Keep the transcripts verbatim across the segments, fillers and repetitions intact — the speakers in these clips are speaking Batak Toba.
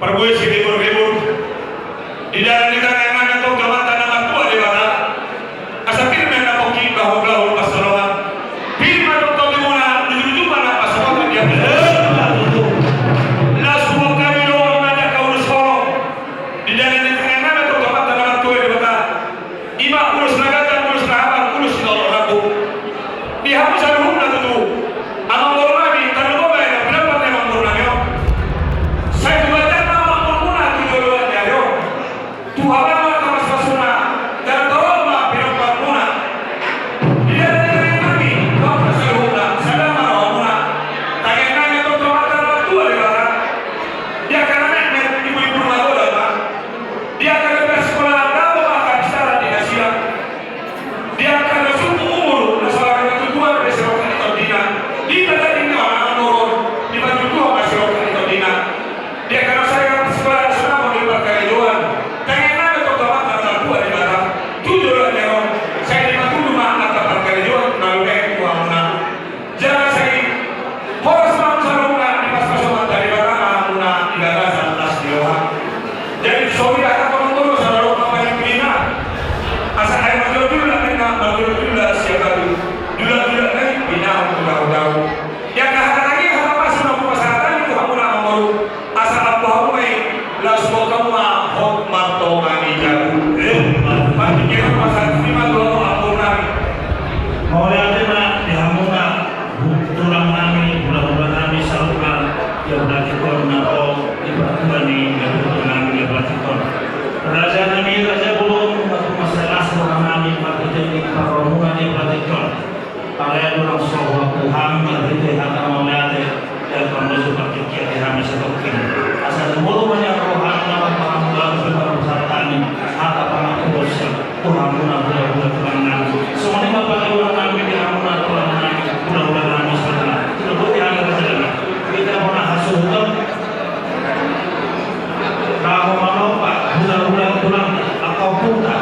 Parbue Siribur-ribur. Di dalan ni tangiangan na tongtong Amanta na martua Debata. Asa pir ma na pongki, bahul-bahul pansalongan. Pir ma tongtong di muna, luju-luju ma na pansamotan di atas. Laos huboan hami do, Amanta, angka ulos holong. Di dalan ni tangiangan na tongtong Amanta na martua Debata. I ma ulos na gata, ulos na habang, ulos sitorop rambu. Di hamu saluhutna tutu, amangboru nami, tarlumobi ma di pinompar ni amangboru nami on. Sai tu ganjang ma amangborumuna tu joloan ni ari on. Tu habang ma hamas-hamasmuna, jala torop ma pinomparmuna. Di dalan ni tangiang nami tu hamuna saluhutna, sada ma rohamuna. Tangiang nami tongtong Amanta na martua Debata. Di angka na metmet, ibu-ibu na godang ma. Di angka na pinasikola, dao ma angka pisaran di nasida. Di angka na sumpu umur, na sabar ni tuan, di sirongkap ni tondina. Di angka na tinggal anak turun, di panjujungan na sirongkap ni tondina. Di angka na sabar ni sikola, na sabar ni parkarejoan. Tangiang nami tongtong Amanta na martua Debata. Tu joloan ni ari on, sai dipatudu ma angka parkarejoan na lume tu hamuna. Jala sai horas ma hamu saluhutna, dipasu-pasu ma Debata hamuna di bagasan las ni roha. Jadi songon i do hata amangboru, asa ro ma panimpinina. Asa ai marjolo-jolo ninna, marjolo-jolo sian batu. Jolo-jolo nai pinahun tu tahu-tahu. Ia angka hata tangiang, hata pasu na hupasahat hami tu hamuna amangboru. Asa ampu hamu ma i, laos boan hamu ma hot martonga ni jabu. Eh, marpingkir hamu ma sahat i ma tu hamu amangboru nami. Mauliate ma di hamuna, tulang nami, hula-hula nami saluhutna, di hula tingkos na ro di partua ni hula nami di hula tingkos. Raja nami, raja bolon, na tung mansai las roha nami, marhite ni parrohamuna di hula tingkos. Alai adong do na so huaku hami marhite hata mauliate, jala pambahen partingkian di hami satongkin. Asa jumolo ma nian rohana marpangamulan tu parhata nami, hata pangamulan tu hamuna hula-hula tulang nami. Songon i ma pangidoan nami di hamuna tulang nami, hula-hula nami saluhutna. Jumolo di hami raja nami. Hita bona hasuhuton. Laho manomba hula-hula tulang, angka ompunta.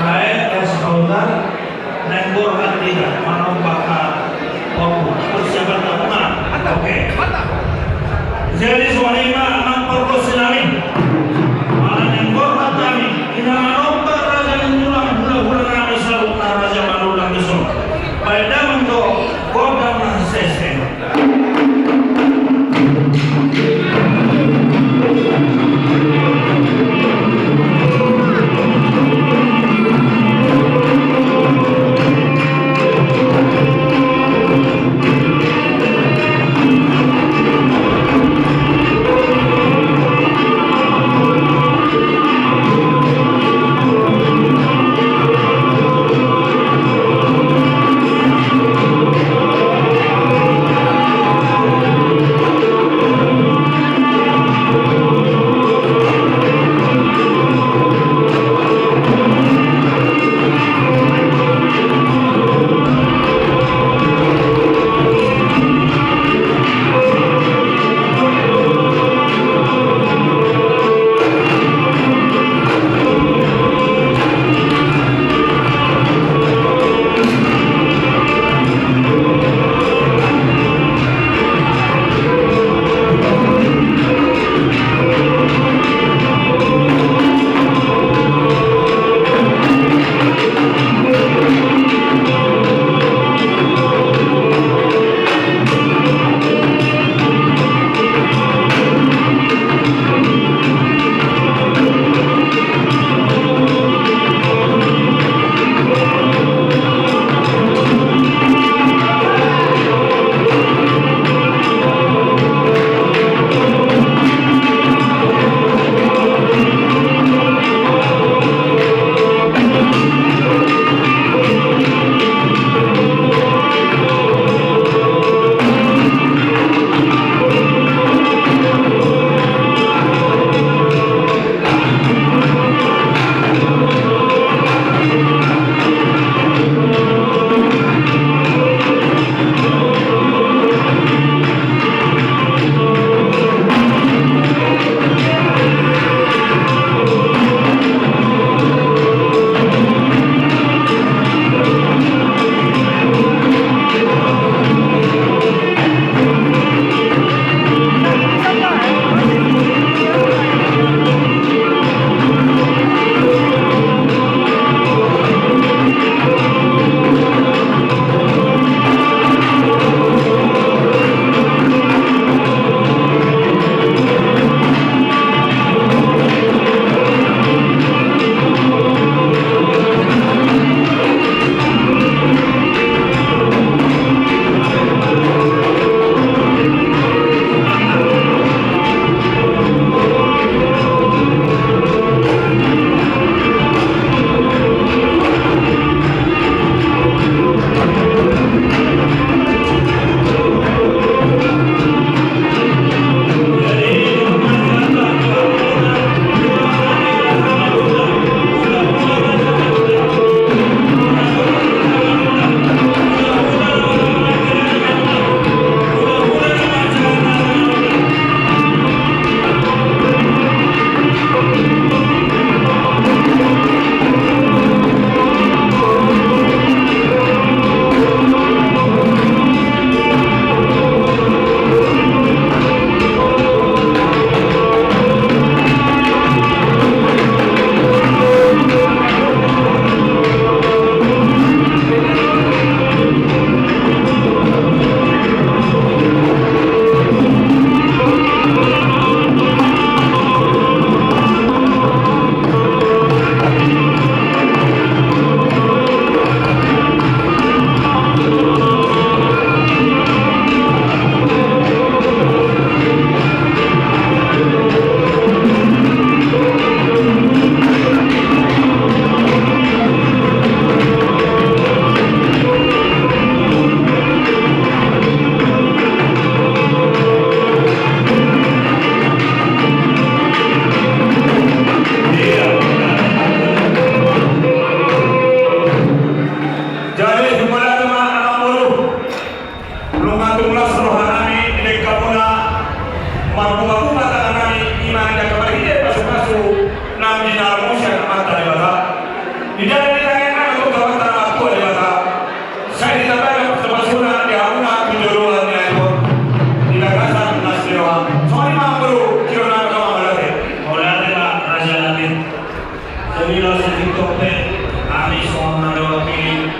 Baen es kautar, naeng borhat hita manomba angka Oke. Jadi songon i ma amang pargonsi nami. Manang borhat nami, i na manomba raja ni tulang, hula-hula nami saluhutna, raja Manullang di son. Baen damang do gondang na sese.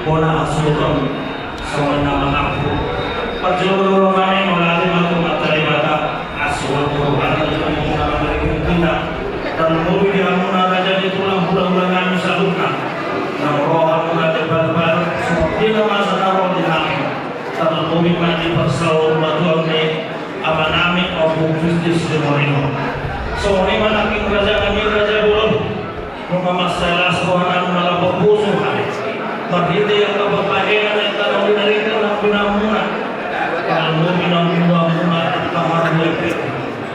Bona hasuhuton songon na mangampu. Parjolo-jolo nami mauliate ma tu Amanta Debata, asa Tuhan na mangaripi hita. Tarlumobi di hamuna raja ni tulang, hula-hula nami saluhutna. Na ro hamuna di parpar, songon dia na masa na ro di hami. Tarlumobi ma di parsaur matua ni ama nami Ompu Justin Simono. Songon i ma nangkin raja nami, raja bolon. Nunga mansai las roha nami, nunga las poso hami. Marhite angka pambahenan na tahu dari dalam pinamuna. Kalau mau pinamuna muna tahu dari.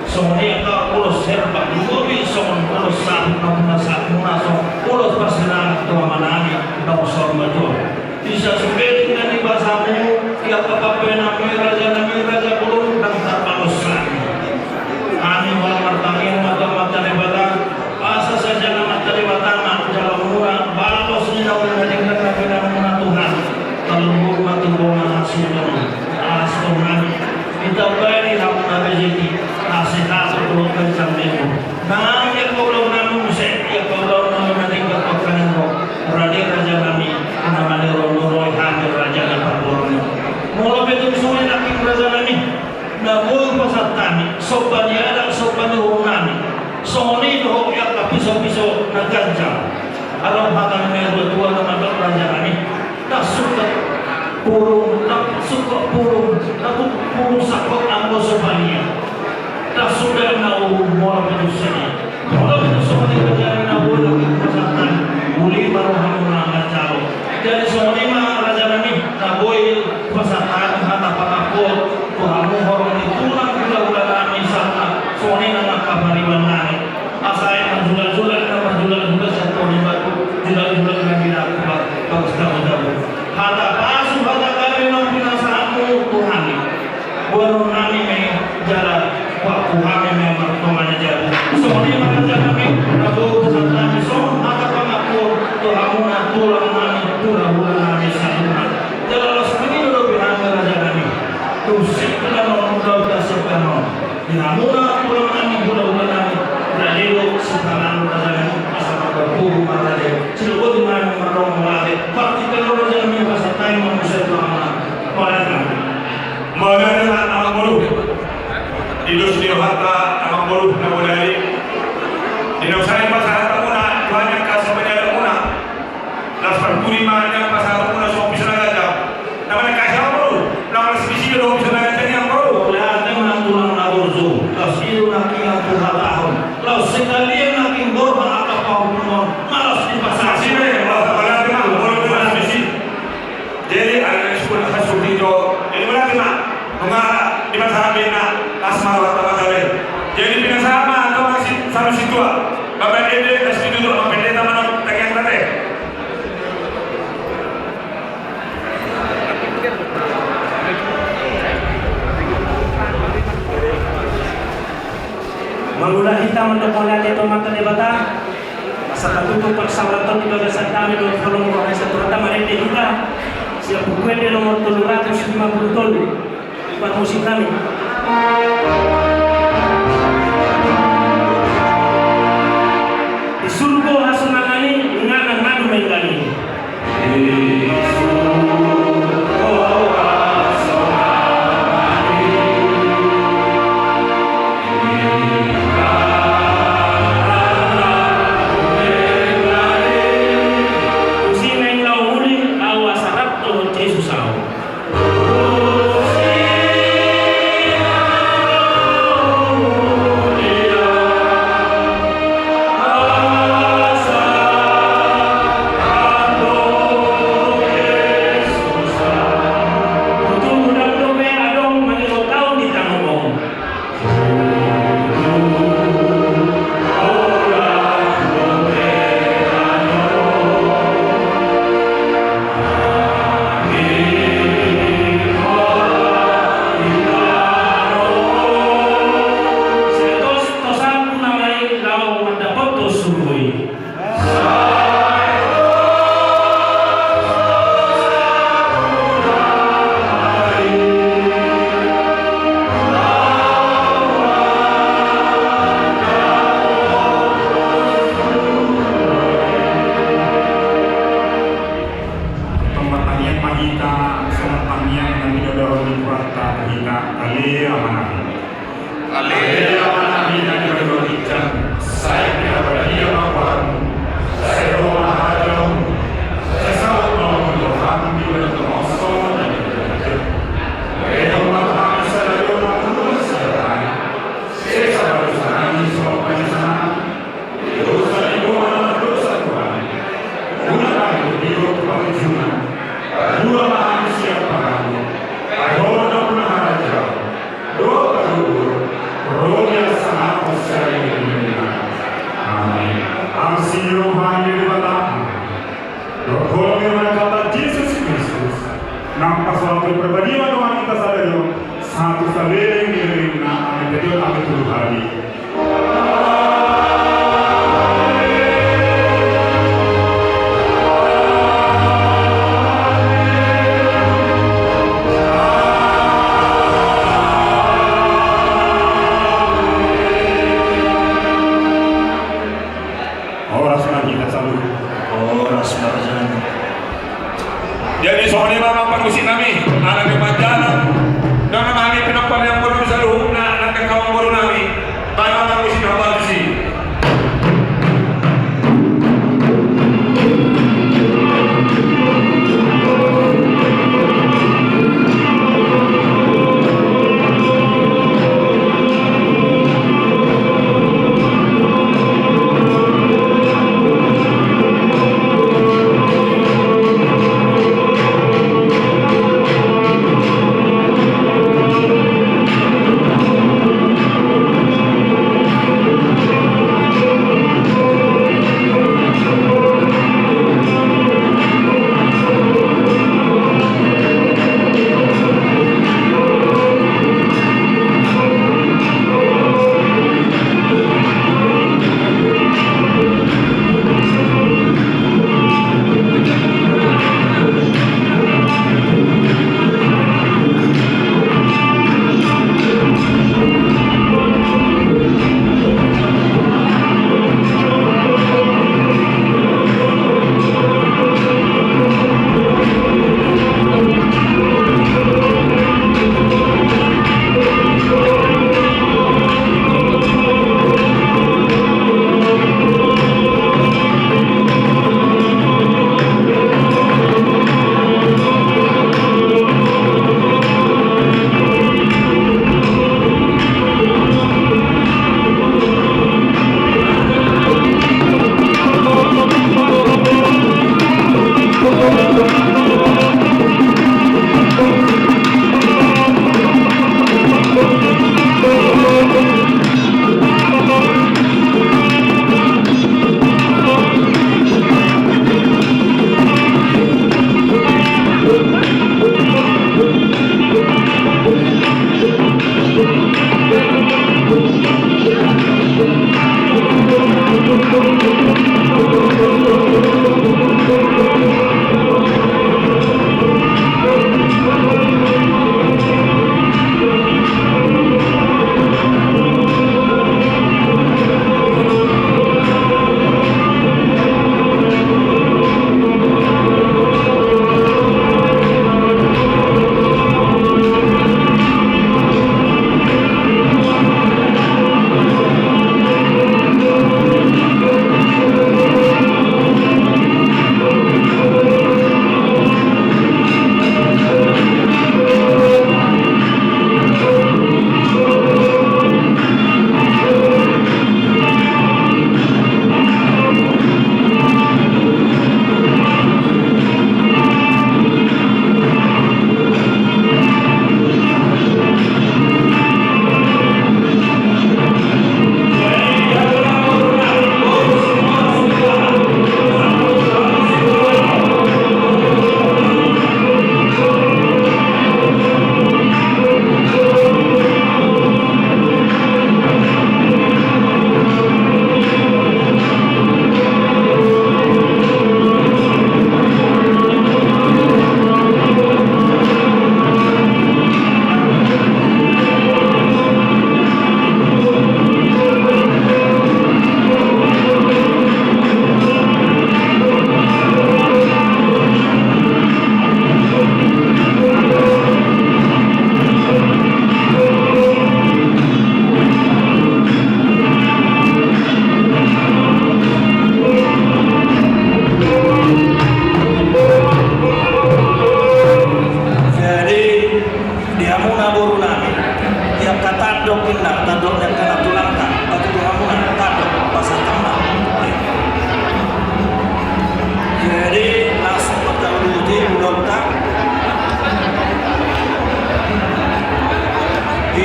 Songon i angka ulos herbang, songon ulos sabut, na muna sabut, na songon ulos parsirangan tu ama nami, na saur matua. Di sasude tinggal di basamu, ia kapambahenan nami, raja nami, raja bolon, ndang tarbalos hami. Hami molo martangiang ma tu Amanta Debata, asa sadia Amanta Debata manjalo muna balos ni na uli na denggan na pinamuna Tuhan. Tarlumobi ma tu bona hasuhuton, asa Tuhan i, ditambai di hamuna rejeki, hasehaton dohot ganjang ni umur. Nang anggiat paulaon nami muse, ia paulaon nami na denggan pakkaning ro, rade raja nami, na maniroi-niroi hami raja na parboruon. Molo pe tung songon i nangkin raja nami, na boi hupasahat hami, somba ni adat, somba ni uhum nami. Songon i dohot angka piso-piso na ganjang. Adong hata ni natua-tua na mandok raja nami. Ndang suda purung, ndang suda purung, ndang suda purung sangkot anggo so palia. Ndang suda na uhum molo pe tung songon i. Molo pe tung songon i, raja nami, na boi hupasahat hami. Uli ma rohamuna manjalo. Jadi songon i ma raja nami, na boi hupasahat hami hata pangampuon tu hamu horong ni tulang, hula-hula nami saluhutna. Songon i nang angka pariban nami. Asa aek marjulak-julak, na marjulak-julak sian toru ni batu, julak-julak na di darat, bagas dabu-dabu. Hata pasu, hata gabe na pinasahatmu tu hami. Boanon nami ma i jala pangku hami ma i martonga ni jabu. Songon i ma raja nami, na boi hupasahat hami songon hata pangampuon tu hamuna tulang nami, hula-hula nami saluhutna. Jala laos mangido dope hami raja nami. Tung sip na non, undang ta sip na non. Di hamuna tulang nami, hula-hula nami, rade do sipanganon raja nami, asa mardapobu ma raja i. Sidok boti ma nami mardongan mauliate, partingkian raja nami, pasahat hami ma muse tu hamuna. Mauliate ma. Mauliate ma amang boru. Di dos ni rohanta amang boru na bodari. Di na usai pasahat hamuna, Tuhan yang kasih menjaga muna. Laos parpudi ma nian pasahatonmuna songon piso na ganjang. Na manang kasih amang boru, na manang sibisi do piso na ganjang i amang boru. Mauliate ma tulang na burju, laos i do nangkin na huhatahon. Laos sekalian nangkin gorha angka pahompu on, ma laos dipasahat. Sibisi, laos mauliate ma, molo na sibisi. Jadi, ada sekolah khas seperti itu. Jadi, mauliate ma. Nunga dipasahat be na, las ma rohanta mangkatai. Jadi, pinasahat ma, atau masih satu situa. Bapak Ede, las itu dulu, Bapak Pendeta, mana tangiang tadi? Mangula hita mandok mauliate tu Amanta Debata. Asa tatutup parsaoranta on di bagasan dame dohot holong ni rohana, asa tu hita marende hita. Siap buku ende nomor tolu ratus lima puluh tolu. Parmusik nami. Di surgo hasonangan i, ngana na dumenggan i. Tusi naeng laho uli au asa rap dohot Jesus au. Aleluya, manang hita di bawah ginjang, sai pinabadia ma goarmu, sai ro ma harajaonmu, sai saut ma ulaonmu di banua on songon na di banua ginjang. Bere ma tu hami sadari on hangoluan siapari, sesa ma dosanami songon panesanami di dosa ni dongan na mardosa tu hami. Unang hami huhilot tu pangunjunan, palua ma hami sian pangago, ai Ho do nampuna harajaon dohot hagogoon, ro di hasangapon saleleng ni lelengna. Amin. Asi ni roha ni Debata, dohot holong ni roha ni Tuhanta Jesus Kristus, naeng pasahathon parbadia ma tu hita sadari on, sahat tu saleleng ni lelengna. Amin. Jadi on, amin, tolu hali. Horas ma di hita saluhut. Horas ma raja nami. Jadi songon i ma amang parmusik nami, ala ni manjalang. Nang nami pinompar ni amang boru nami saluhutna, nang kawan boru nami. Baen ma amang musik na baru disi.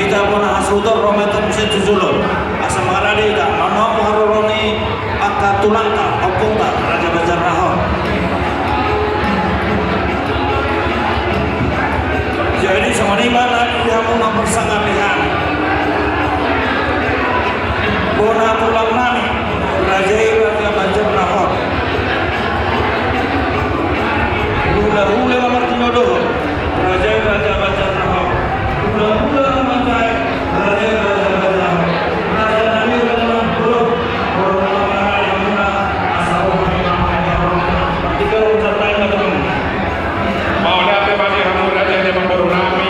Hita bona hasuhuton ro ma hita muse tu jolo. Asa mangalade hita, manomu haroro ni angka tulangta, ompungta, Raja Banjarnahor. Jadi songon i ma na di hamu na parsangap i hami. Bona tulang nami, raja i Raja Banjarnahor. Hulahula ma martinodohon, raja i Raja Banjarnahor. Hulahula ma manjae, raja i Raja Banjarnahor. Raja nami, raja nami, hulahula ma manjae, hulahula ma manjae. Mauliate ma di hamu raja ni amangboru nami,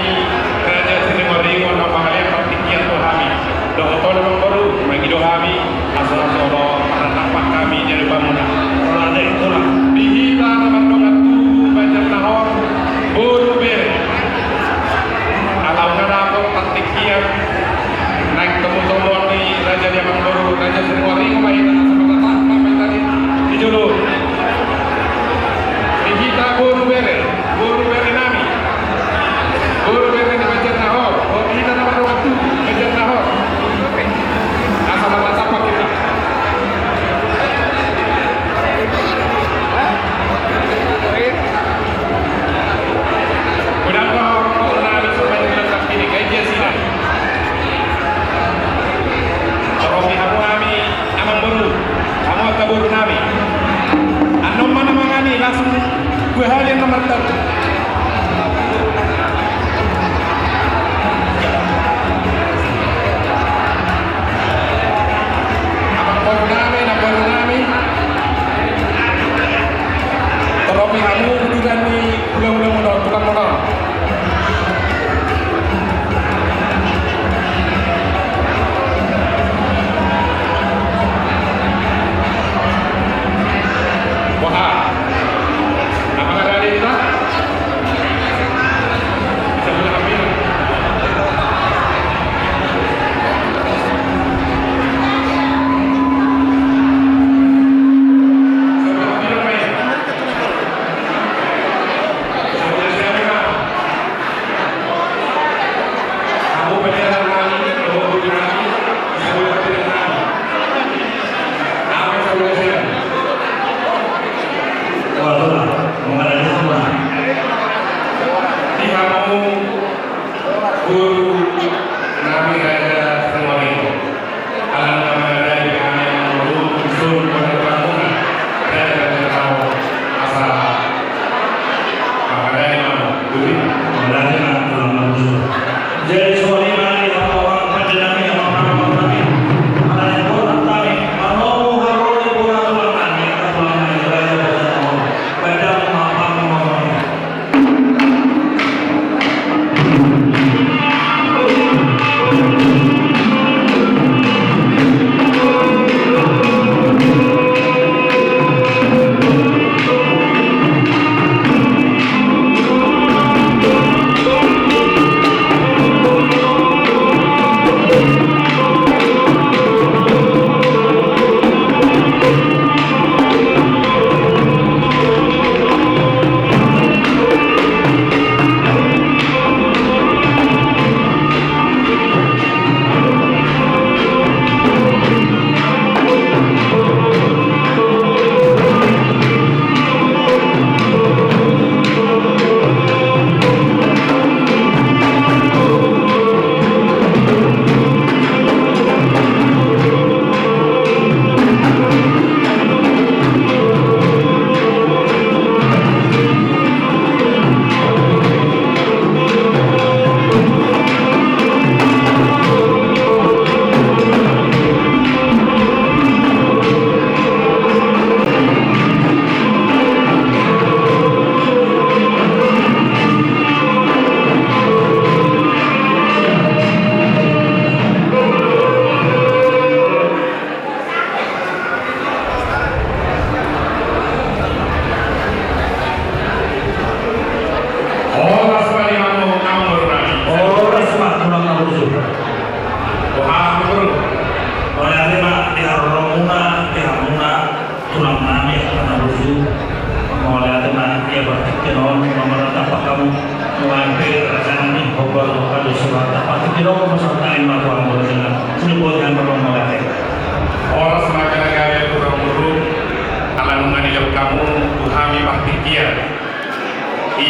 Raja Siringoringo, na mangalean partingkian tu hami. Dohot ho amangboru, mangido hami, asa, asa olo marnatampak hami di adopanmuna. Di hita na mardongan tubu Banjarnahor, boru bere. Ala unang dapot partingkian, naeng tomutomuon ni raja ni amangboru, Raja Siringoringo ma hita, asa marnatampak ma hita di, di jolo. Di hita boru bere, boru bere nami. Boru bere ni Banjarnahor, boru hita na mardongan tubu Banjarnahor. Asa marnatampak hita. Godang do hamu amangboru nami, supayo nang nangkin i, gaji asina. Toropi hamu hami amangboru, hamu angka boru nami. Annon ma na mangan i, langsung dua hali annon mardalan. Amangboru nami, amangboru nami. Toropi hamu uduran ni hulahula muna, tukang muna. Wah. Apa kata dia itu? Sebelah kami.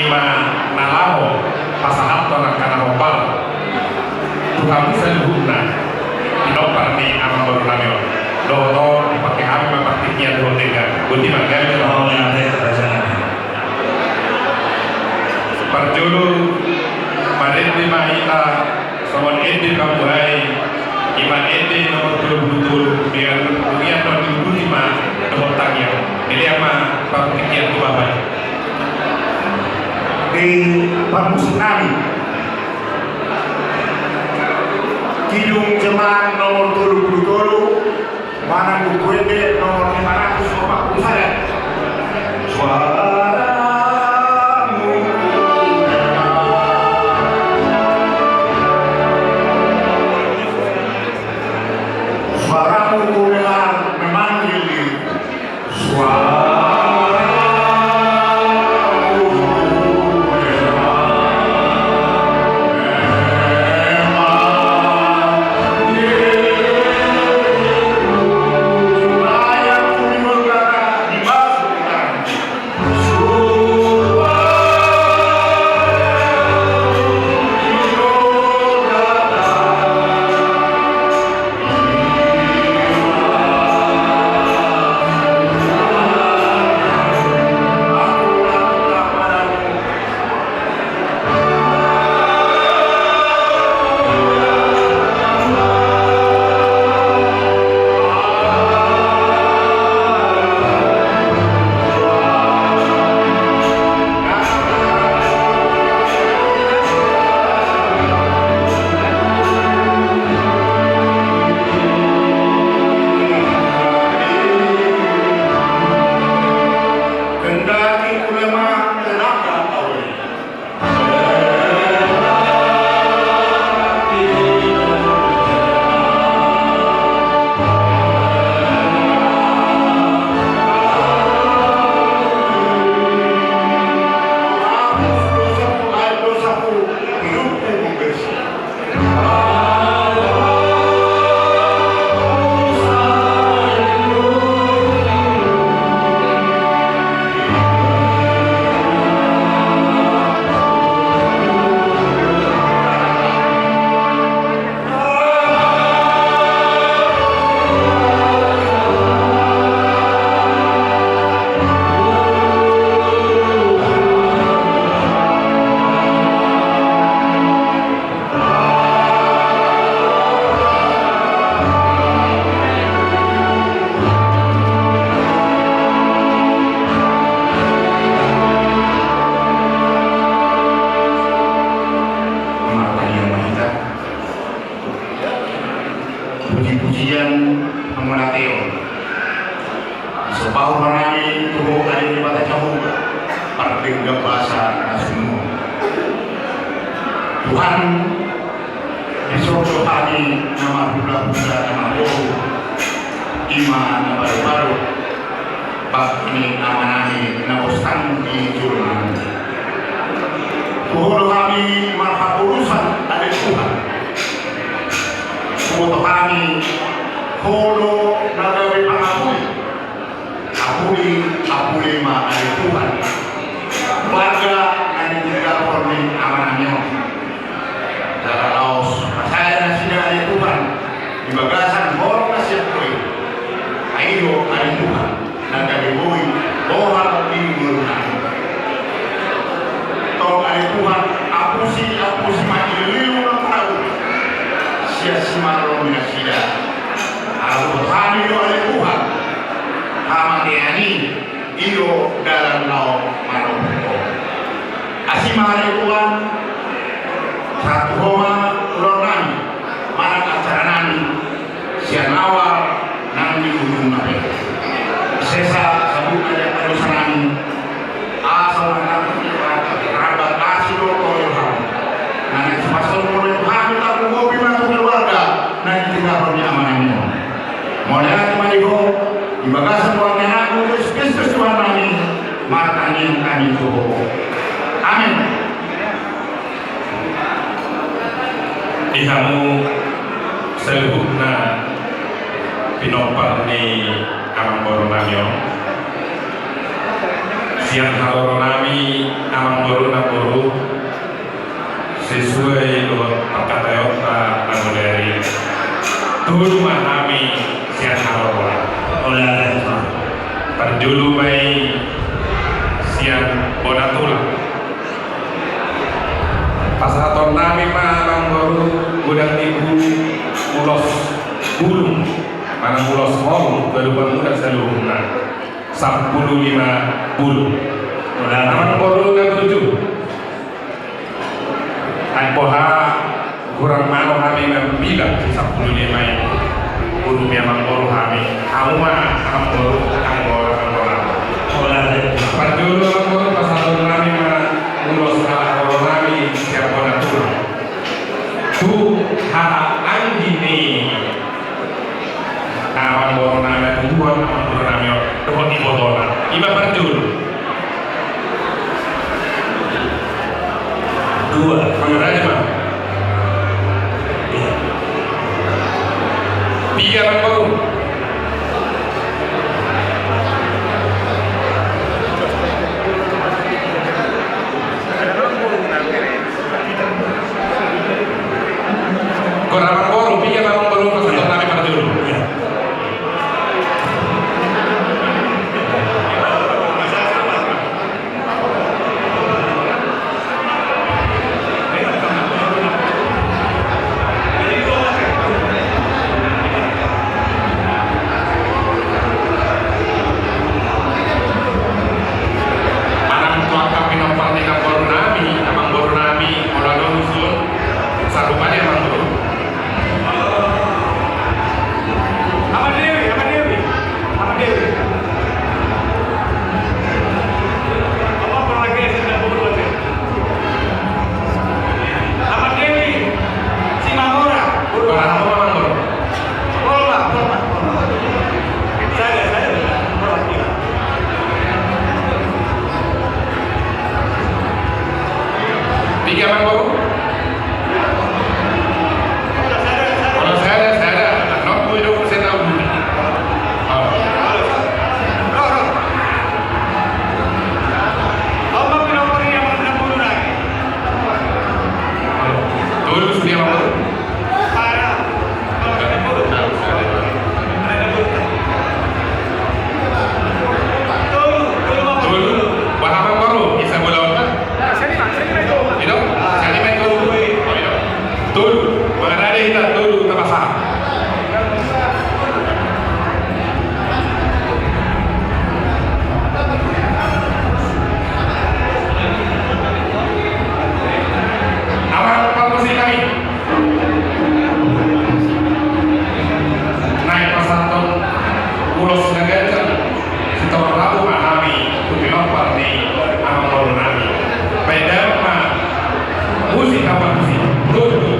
Ma na laho pasahathon angka na hombar tu hamu saluhutna, pinompar ni amangboru nami on. Dohot on, dipake hami ma partingkian dohot denggan. Boti ma, gabe ma. Parjolo, marende ma hita songon ende pambuhai, i ma ende nomor tolu pulu tolu, biar kemudian diikuti ma dohot tangiang. Dilean ma partingkian tu bapa i. Di parmusik nami, Kidung Jeman nomor tolu pulu tolu, manang Buku Ende nomor lima ratus opat pulu sada. Suaramu, suaramu kudengar memanggil diriku. Martangiang ma hita. Puji-pujian, pamauliateon, disombahon ma hami tu Ho ale Debata Jahowa, pardenggan basa na sumurung. Tuhan, dison do hami na marhula-hula, na marboru, i ma na baru-baru, bakti ni amanami na bostang di jolonami. Tu Ho do hami marhaporusan ale Tuhan. Huboto hami, Ho do na gabe pangapuli. Apuli, apuli ma ale Tuhan. Warga na nitinggalhon ni amanami on. Jala laos pasahat nasida ale Tuhan di bagasan holong na sian Ho i. Ai do ale Tuhan na gabe boi bohal di ngolunami. Tong ale Tuhan, apusi, apusi ma ilu-ilu na marau sian simarlon ni nasida. Ala huboto hami do ale Tuhan, hamatean i i do dalan laho manombuk Ho. Asi ma ale Tuhan, sahat tu Ho ma ulaonnami manang acaranami, sian awal nang di ujungna pe. Sesa sahat tu angka dosanami, asa unang tarlambat asi dohot tondi hami. Na naeng sipasongon Ho tu hami, tarlumobi ma tu keluarga na nitinggalhon ni amanami on. Mauliate ma di Ho, di bagasan goar ni Anakmu Jesus Kristus Tuhannami, martangiang hami tu Ho. Amin. Di hamu saluhutna pinompar ni amangborunami on, sian haroronami amangboruna Sampulu lima boru. Amangboru na burju. Ai boha hurang malo hami mambilang si sampulu lima i. Boru ni amangboru hami. Hamu ma amangboru, anggo amangboru. Parjolo amangboru, pasahaton nami ma ulos halak horo nami sian bona tulang. Tu haha anggi ni amangboru nami, tu amangboru nami on dohot ibotona. Ima parjolo. Dua. Mangarade ma. Piga amangboru? Hora amangboru, piga amangboru, pasahaton nami parjolo. Manang tu angka pinompar ni amangboru nami, amangboru nami, molo adong usul, sarupa do amangboru. Amang Dewi, Amang Dewi, Amang Dewi. Amang Dewi, Simamora. Hora hamu amangboru. Polma, polma, polma. Sada, sada, sada. Polma, iya. Piga amangboru? Hora sada, sada. Hora sada, sada. Nol koma dua persen au dulu. Tolu sude amangboru. Tolu. Boha amangboru, isa bola on? Ido? Sani main tolu. Ido. Tolu. Mangarade hita tolu, tapasa. Amang parmusik nami. Naeng pasahaton ulos na ganjang, sitorop labu ma hami tu pinompar ni amangboru nami. Baen damang ma musik, amang musik. Tolu.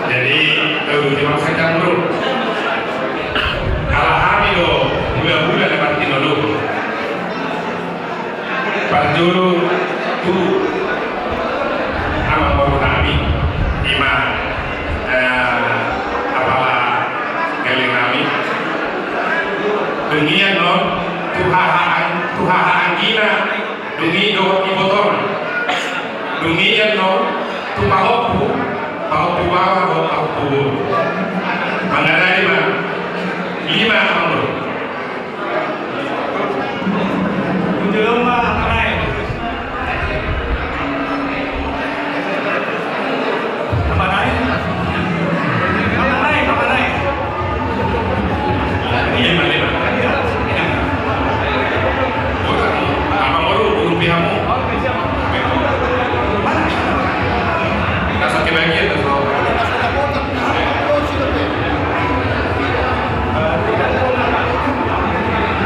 Jadi, eh, terima kasih, Cang, bro. Ala hami do hula-hula na martinodohon. Parjolo tu amangboru nami. Ina, dung i dohot ibotona. Dung i annon tu pahompu, pahompu baoa dohot pahompu boru. Mangaranto ma lima amang boru. Lima, lima. Amang boru, boru pihakmu. Langsung kebagian tuh.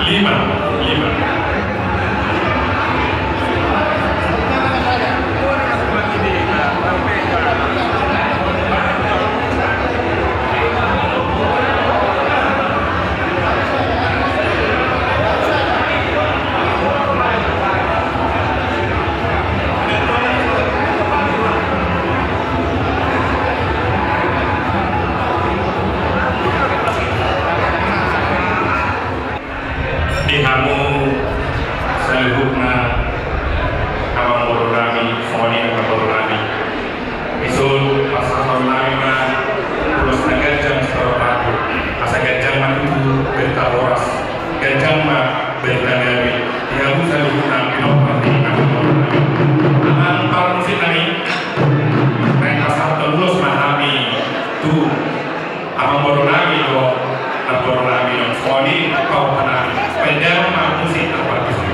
Lima, lima. Di hamu saluhutna amang boru nami, songon i amang boru nami. Dison pasahaton nami ma ulos na ganjang sahat tu hamu, asa ganjang ma tutu berita horas, ganjang ma berita gabe di hamu saluhutna pinompar ni amang boru nami. Amang parmusik nami, naeng pasahaton ulos ma hami tu amang boru nami dohot namboru nami on, songon i pahompu nami. Bahen damang ma musik na parmusik.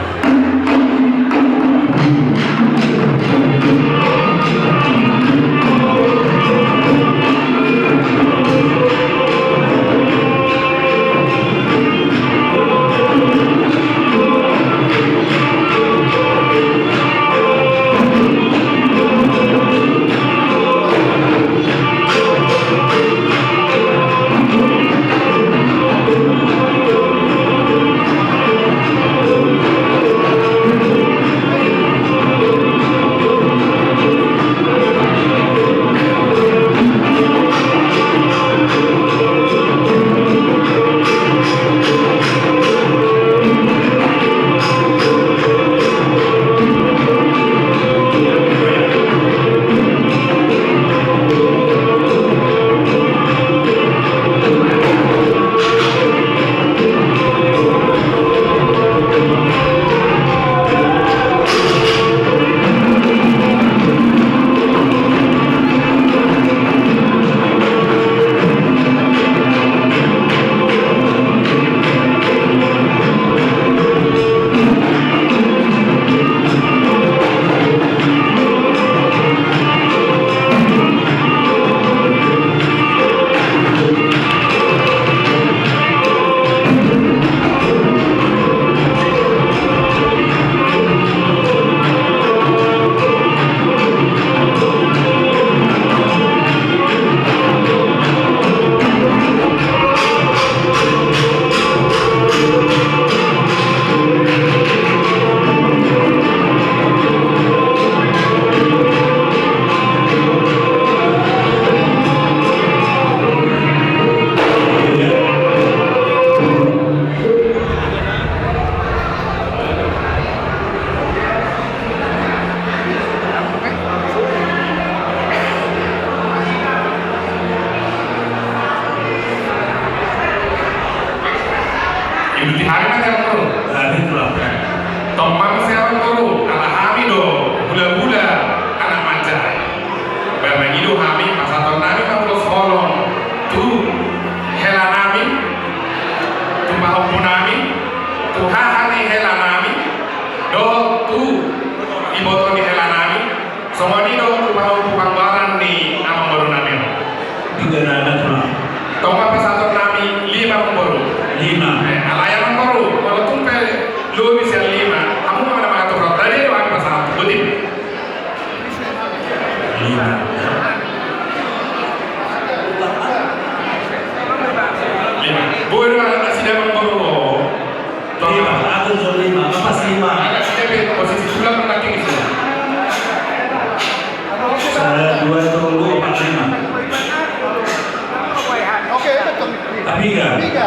Iduti hami ma te amang boru. Nah, itulah. Tong ma muse amang boru, ala hami do hulahula anak manjae. Ba mangido hami pasahaton nami ma ulos holong tu hela nami, tu pahompu nami, tu haha ni hela nami, dohot tu iboto ni hela nami, songon i do tu pahompu panggoaran ni amang boru nami on. Tiga nana tulang. Tong ma pasahaton nami lima amang boru. Lima. Eh, alai amang boru, molo tung pe lobi sian lima, hamu ma na mangatur on, rade do hami pasahat. Boti. Lima. Lima. Boi do nasida amang boru. Lima, atur jo lima, lepas lima. Ada si Cepi, posisi tulang nangkin di sini. Sada, dua, tolu, empat, lima. Oke, betul. Tiga. Tiga.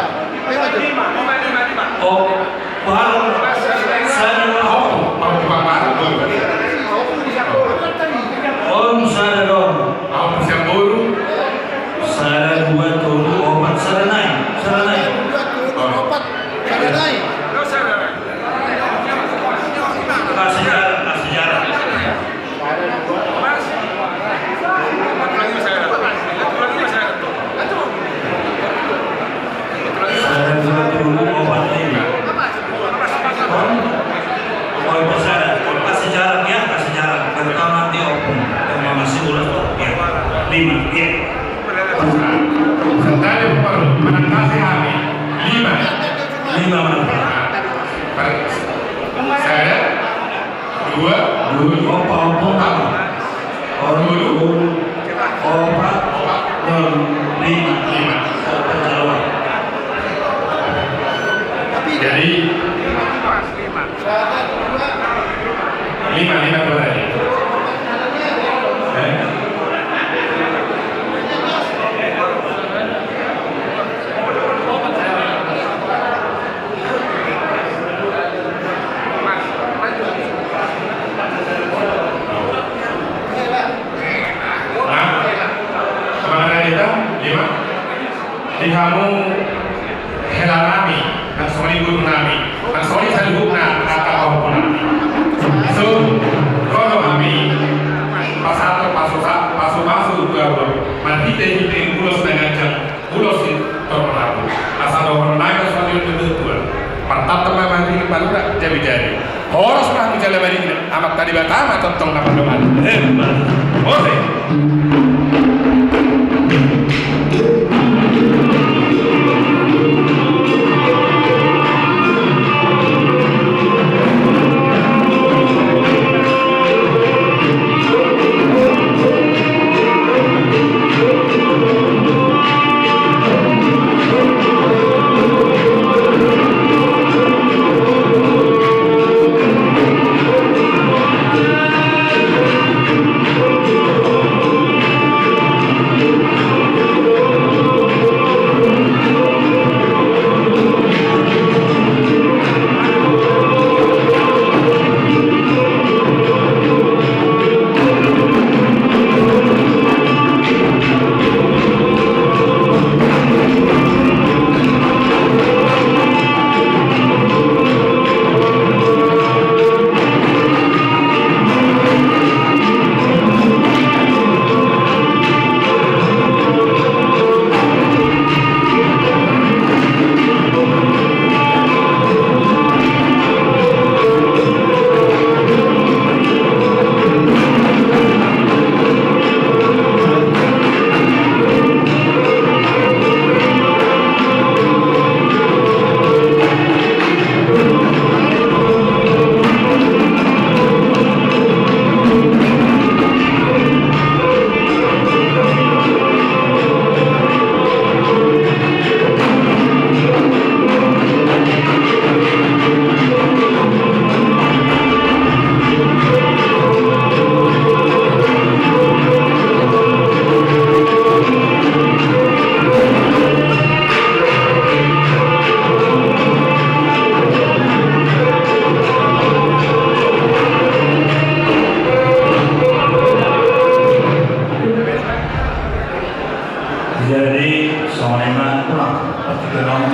Lima, lima, lima, lima. Oh, baru. Sada, dua, Lima menit. Sada, dua, dua, opat, opat. Opat, opat, opat, lima, lima. Opat calon. Jadi, lima, lima dua tadi. Eh? Nah, semangat kita, lima. Di hamu hela nami, nang songon i guru nami, nang songon i saluhutna angka pahompu nami. So, ro do hami pasahat pasu-, pasu-pasu tu hamu, marhite-hite ulos na ganjang, ulos sitorop na ahu. Asa dohonon nami songon i tu Tuhan. Martamba ma marhite palu na jabi-jabi. Horas ma hujalo marhite Amanta Debata ma tongtong na pandohan. Emma. Ose. Jadi, songon i ma, Tulang, pasti kenal,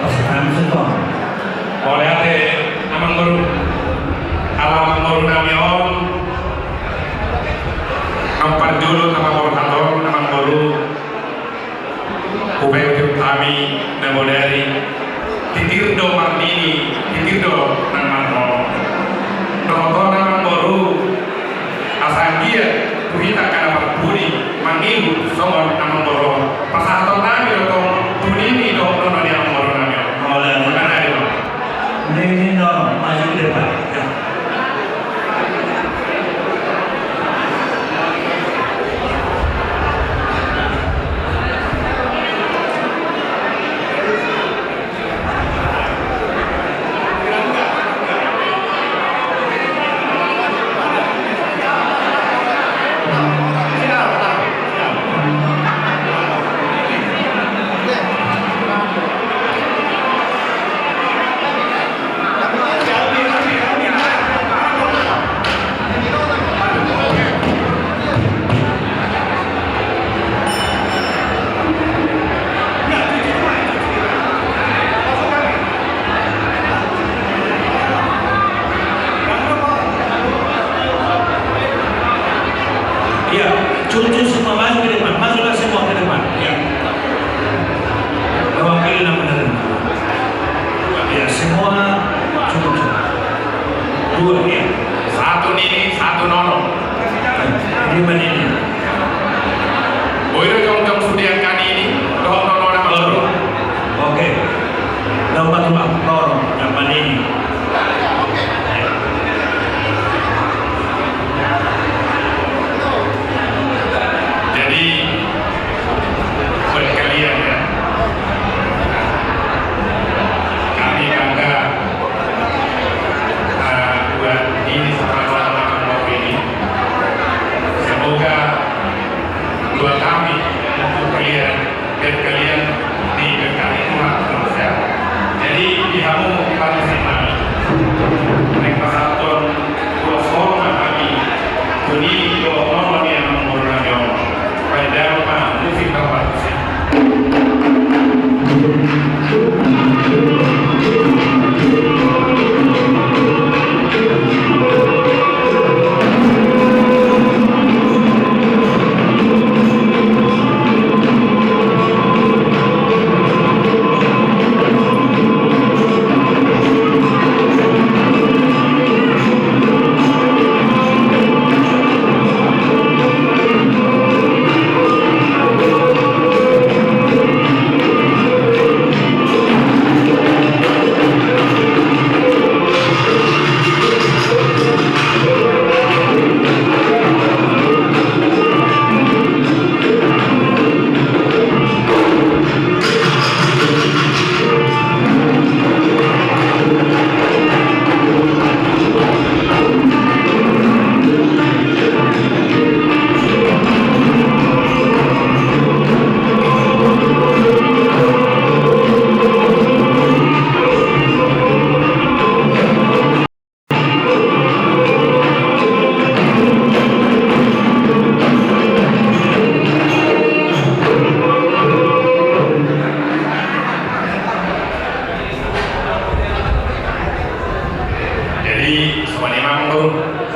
pasti kami sih, Tulang. Mauliate, Amangboru. Ala Amangboru nami on, na parjolo, na parborhat on, Amangboru. Hubaen hami na bodari, titir do marnini, titir do nang marnono. Dohot on, Amangboru, asa anggiat tu hita angka na parpudi mangihut songon Amangboru on. Pasahaton nami do tong tu nini dohot nono ni Amangboru nami on. Mauliate. Mauliate. Nini do maju depan. Ya.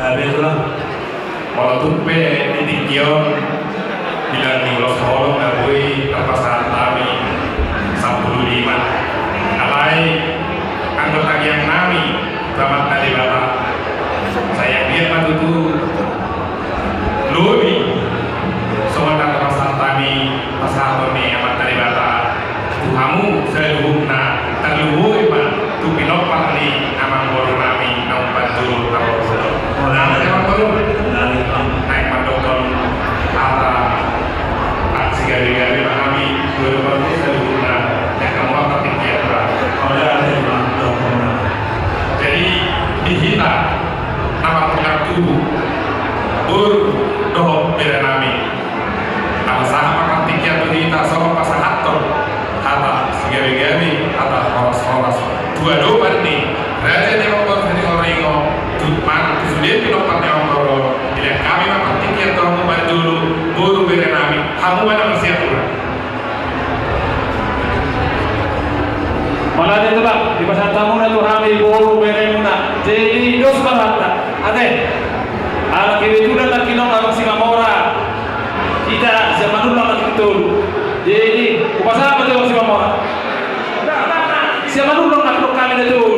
Molo tung pe di tingki on, di langit ni ulos holong na boi tarpasahat hami sampulu lima. Alai anggo tangiang nami tu Amanta Debata, sai anggiat ma tutu lobi songon na tarpasahat hami pasahaton ni Amanta Debata tu hamu saluhutna, tarlumobi ma tu pinompar ni amangboru nami na umpat jolo taon. Nah, amangboru, naeng mandokkon hata sigabe-gabe ma hami tu hamu saluhutna, naeng hamu ma partingkian. Jadi di hita na martonggo tubu, boru dohot bere nami, ala sahat ma partingkian tu hita songon pasahathon hata sigabe-gabe, hata horas-horas tu adopan ni raja ni amangboru Sitinggor Ringo, tu ma, tu sude pinompar ni amangboru. Dilehon hami ma partingkian tu hamu parjolo, boru bere nami, hamu ma na marsiatur. Mauliate, Tulang, dipasahat hamuna tu hami boru beremuna. Jadi dos ma rohanta. Ate. Ala kebetulan nangkin on adong Simamora. Hita Simanullang nangkin tolu. Jadi hupasahat ma tu Simamora. Simanullang nangkin hami na tolu.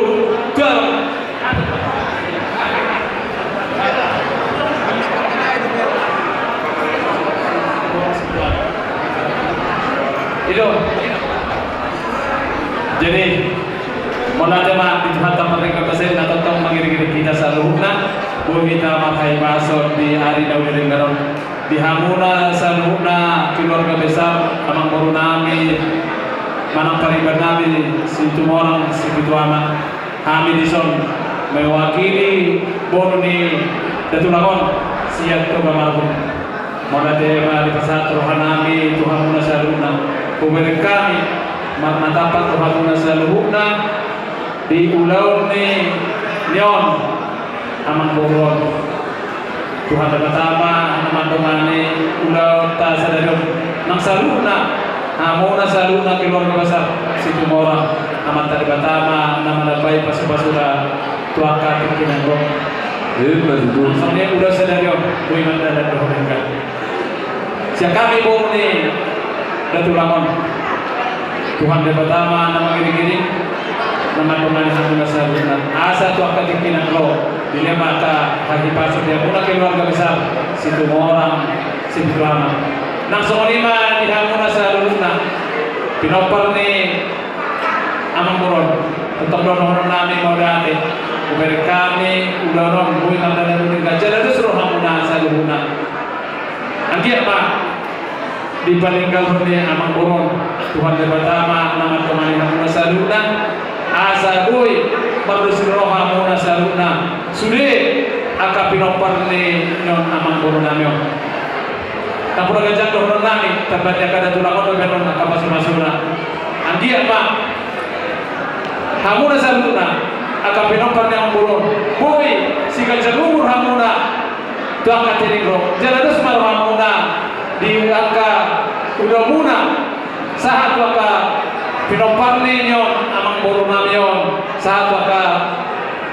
Tulang. I do. Jadi mauliate ma di Tuhanta Pardenggan Basa i na tongtong mangiring-iring hita saluhutna, boi hita marhahipason di ari na uli denggan on. Di hamuna saluhutna keluarga besar amangboru nami manang pariban nami Situmorang Sipitu Ama, hami dison mewakili boru ni datulang on sian Toga Marhun. Mauliate ma dipasahat roha nami tu hamuna saluhutna. Hubereng hami marnatampak tu hamuna saluhutna di ulaon ni, ni on amangboru on. Tuhan Debata ma na mandongani ulaonta sadari on. Nang saluhutna, hamuna saluhutna keluarga besar Situmorang, Amanta Debata ma na manambai pasu-pasuna tu angka tingki na ro. Ima tutu. Nang songon i ulaon sadari on, boi mardalan dohot denggan. Sian hami boru ni datulang on, Tuhan Debata ma na mangiring-iring, na mandongani hamuna saluhutna. Asa tu angka tingki na ro, dilehon ma angka hahipason di hamuna keluarga besar Situmorang Sipitu Ama. Nang songon i ma di hamuna saluhutna pinompar ni amangboru on. Tongtong do dohonon nami mauliate. Hubereng hami ulaon on boi mardalan dohot denggan jala dos rohamuna saluhutna. Anggiat ma di paninggalhon ni amangboru on, Tuhan Debata ma na mandongani hamuna saluhutna, asa boi mardos ni roha hamuna saluhutna sude angka pinompar ni on amangboru nami on. Nampuna ganjang dohonon nami, tamba ni angka datulang on do bahenon angka pasu-pasuna. Anggiat ma hamuna saluhutna angka pinompar ni amangboru on, boi siganjang umur hamuna tu angka tingki na ro. Jala dos ma rohamuna di angka ulaonmuna, sahat tu angka pinompar ni on amangboru nami on, sahat tu angka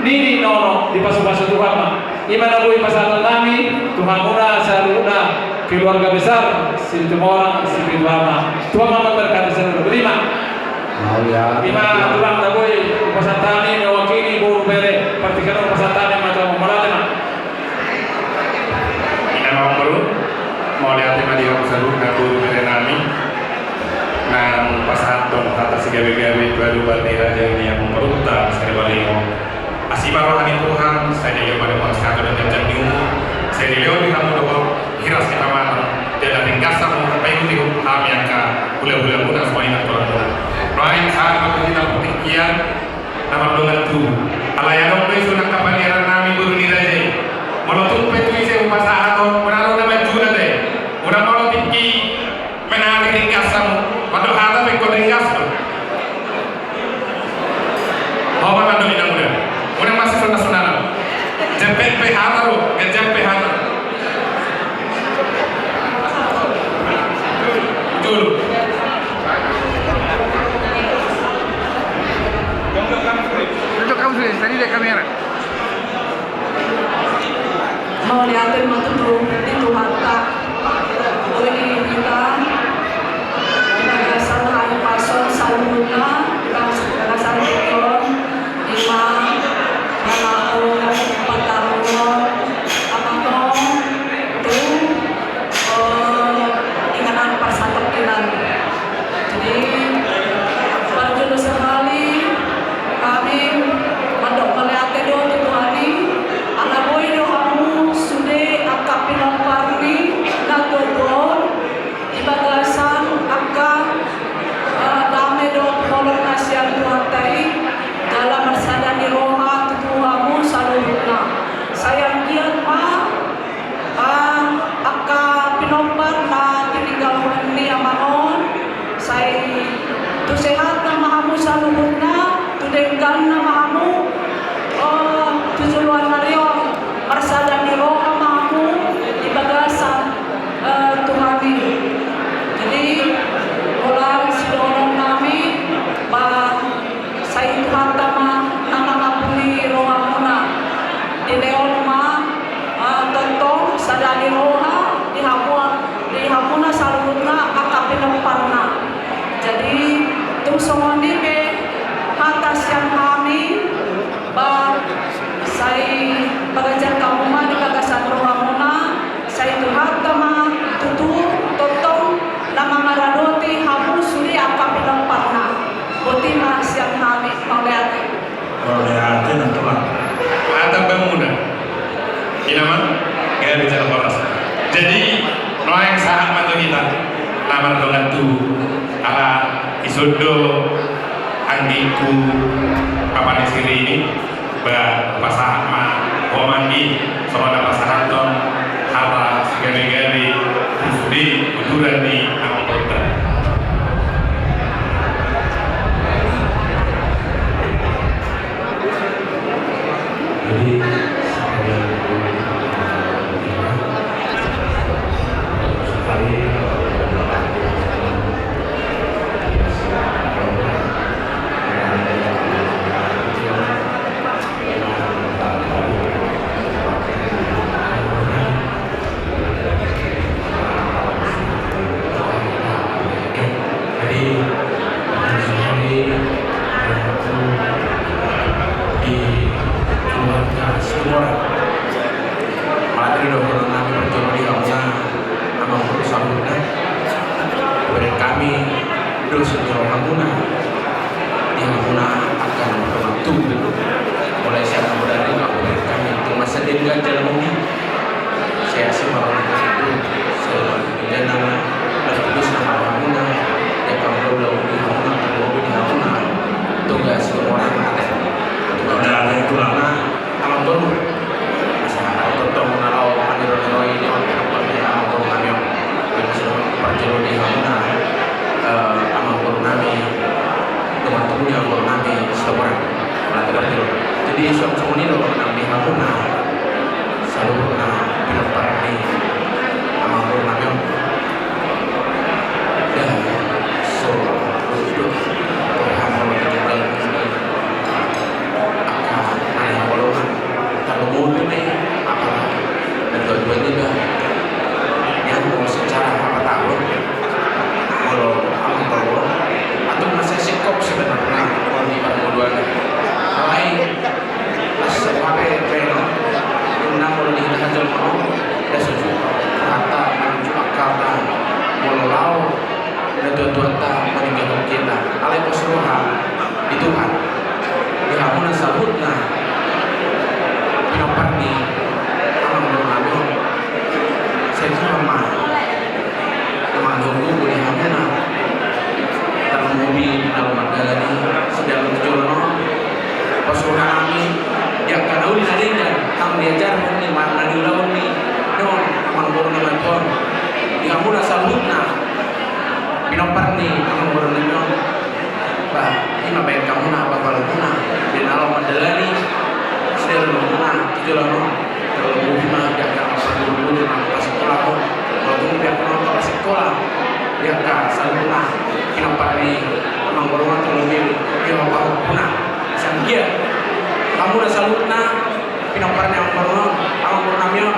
nini nono, dipasu-pasu Tuhan ma. Ima na boi pasahaton nami tu hamuna saluhutna keluarga besar Situmorang Sipitu Ama. Tuhan ma memberkati saluhutna. Boti ma. Ima tulang na boi hupasahat hami mewakili boru bere partingkian on, hupasahat hami ma tu hamu, mauliate ma. Ina ma amangboru, mauliate ma di hamu saluhutna boru bere nami. Nang pasahathon hata sigabe-gabe tu adopan ni raja ni amangborunta Sitinggor Ringo. Asi ma roha ni Tuhan, sai dilehon ma di hamu hasehatan dohot ganjang ni umur, sai dilehon di hamu dohot hiras ni pamatan, jala ringgas hamu paihutihut hami angka hula-hulamuna, suang i nang tulang muna. Nuaeng sahat ma tu hita partingkian na mardongan tubu. Alai adong do ison angka panieran nami boru ni raja i. Molo tung pe tu ise hupasahat on, unang ro na manjula te. Unang molo tingki menari ringgas hamu. Mandok hata pe ingkon ringgas do. Ho ma mandok inang muda. Unang masisuna-suna. Jempek pe hata ro, jempek hata. Jolo. Tunjuk kamu sudah, tadi lihat kamera. Mauliate ma tutu di Tuhanta. Boi hita di bagasan hahipason saluhutna, di bagasan tingki on, ima mangulahon pataruhon, apa tong, tu, eh, inganan parsatongkinan. Jadi, parjolo sahali hami mandok mauliate do tu Tuhan i, ala boi do hamu sude angka pinompar ni natuatua on, di bagasan angka, eh, dame dohot holong na sian Tuhanta i, jala marsada ni roha tu hamu saluhutna. Sai anggiat ma, ah, angka pinompar na tininggalhon ni amang on, sai tu sehatna ma hamu saluhutna, tu dengganna ma hamu, oh, tu joloan ni ari on, marsada ni roha ma hamu di bagasan, eh, Tuhan i. Jadi, holan sidohonon nami, ba, sai Tuhanta ma na mangapuli rohamuna. Dilehon ma, eh, tongtong sada ni roha di hamu, di hamuna saluhutna angka pinomparna. Jadi, tung songon i pe hata sian hami, ba, sai pagajar hamu ma di bagasan rohamuna, sai Tuhanta ma tutu tongtong na mangaradoti hamu sude angka pinomparna. Boti ma sian hami, mauliate. Mauliate nang Tuhan. Hata bamuna. Ina ma, gabe jala horas. Jadi, nuaeng sahat ma tu hita. Na mardongan tubu. Ala i sude do anggingku, papa ni si Rini. Ba, pasahat ma ho ma anggi, songon na pasahathon hata sigabe-gabe tu sude uturan ni amangborunta. Jadi, jadi, di keluarga Situmorang. Mauliate do dohonon nami parjolo di hamuna amangboru saluhutna. Hubereng hami dos ni rohamuna di hamuna angka na mardongan tubu. Mulai sian na bodari ma hubereng hami, tung mansai denggan jala muli. Sai asi ma roha ni Tuhan, sai denggan nama, na tulus nama rohamuna, di angka mula-mula di hamuna, mula-mula di hamuna, Toga Situmorang ate. Toga ate, tulangna. Amangboru, asa tongtong na laho maniroi-niroi ni on, amangboru nami on. Parjolo di hamuna, eh, amangboru nami, dongan tubu ni amangboru nami Situmorang. Mauliate parjolo. Jadi, songon i do nang di hamuna saluhutna pinompar ni amangboru nami on. Dah, so, so, so. Angka na hinaholongan, tarlumobi ma i, apala na dua-dua niba. Nian molo secara hapatahon, molo amang tau on, atur na sai singkop sebenarna molo di parngoluan. Alai, asa hape pe on, inna molo di hita hajolma on, da soju hata manunjuk angka hata molo laho na tuatuanta maninggalhon hita. Alai pos roha di Tuhan, di hamuna saluhutna pinompar ni amangboru nami on, sai Tuhan ma na mangatur gogo di hamuna. Tarlumobi na laho mardalan i sidalan tu joloan on. Pos roha nami di angka na uli na denggan, na diajarhon ni, na niulahon ni, on, amangboru nami on, di hamuna saluhutna pinompar ni amangboru nami on. Ba, i ma baen hamuna, ba, paluhuna, di na laho mandalani sidalanmuna tu joloan on. Tarlumobi ma di angka parguru-guru na pasingkolahon, molo tung di angka na pasingkola, di angka saluhutna pinompar ni amangboru on, tarlumobi di pahompu-pahompu na. Sai anggiat hamuna saluhutna pinompar ni amangboru on, amangboru nami on.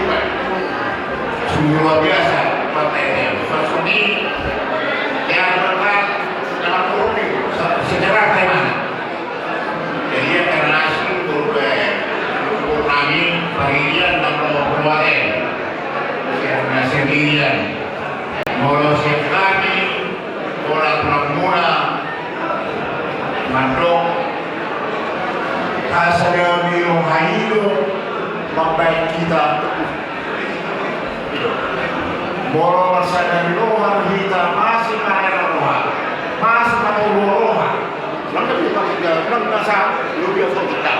kehidupan. Sungguh luar biasa partai ini. Sosok ini, ya, mereka dalam korupsi, se-, sejarah Kalimantan. Jadi, ya, karena asing, korupsi, korupsi, parian, dan korupsi, ya, sendirian. Molo siap kami, bola tulang muna, mandok, asa dami roha i do mambahen hita. Molo marsada ni roha hita, masih marada roha, masih marada roha. Ulang kan dia pakai dia, ulang nasa, lu dia pun kita.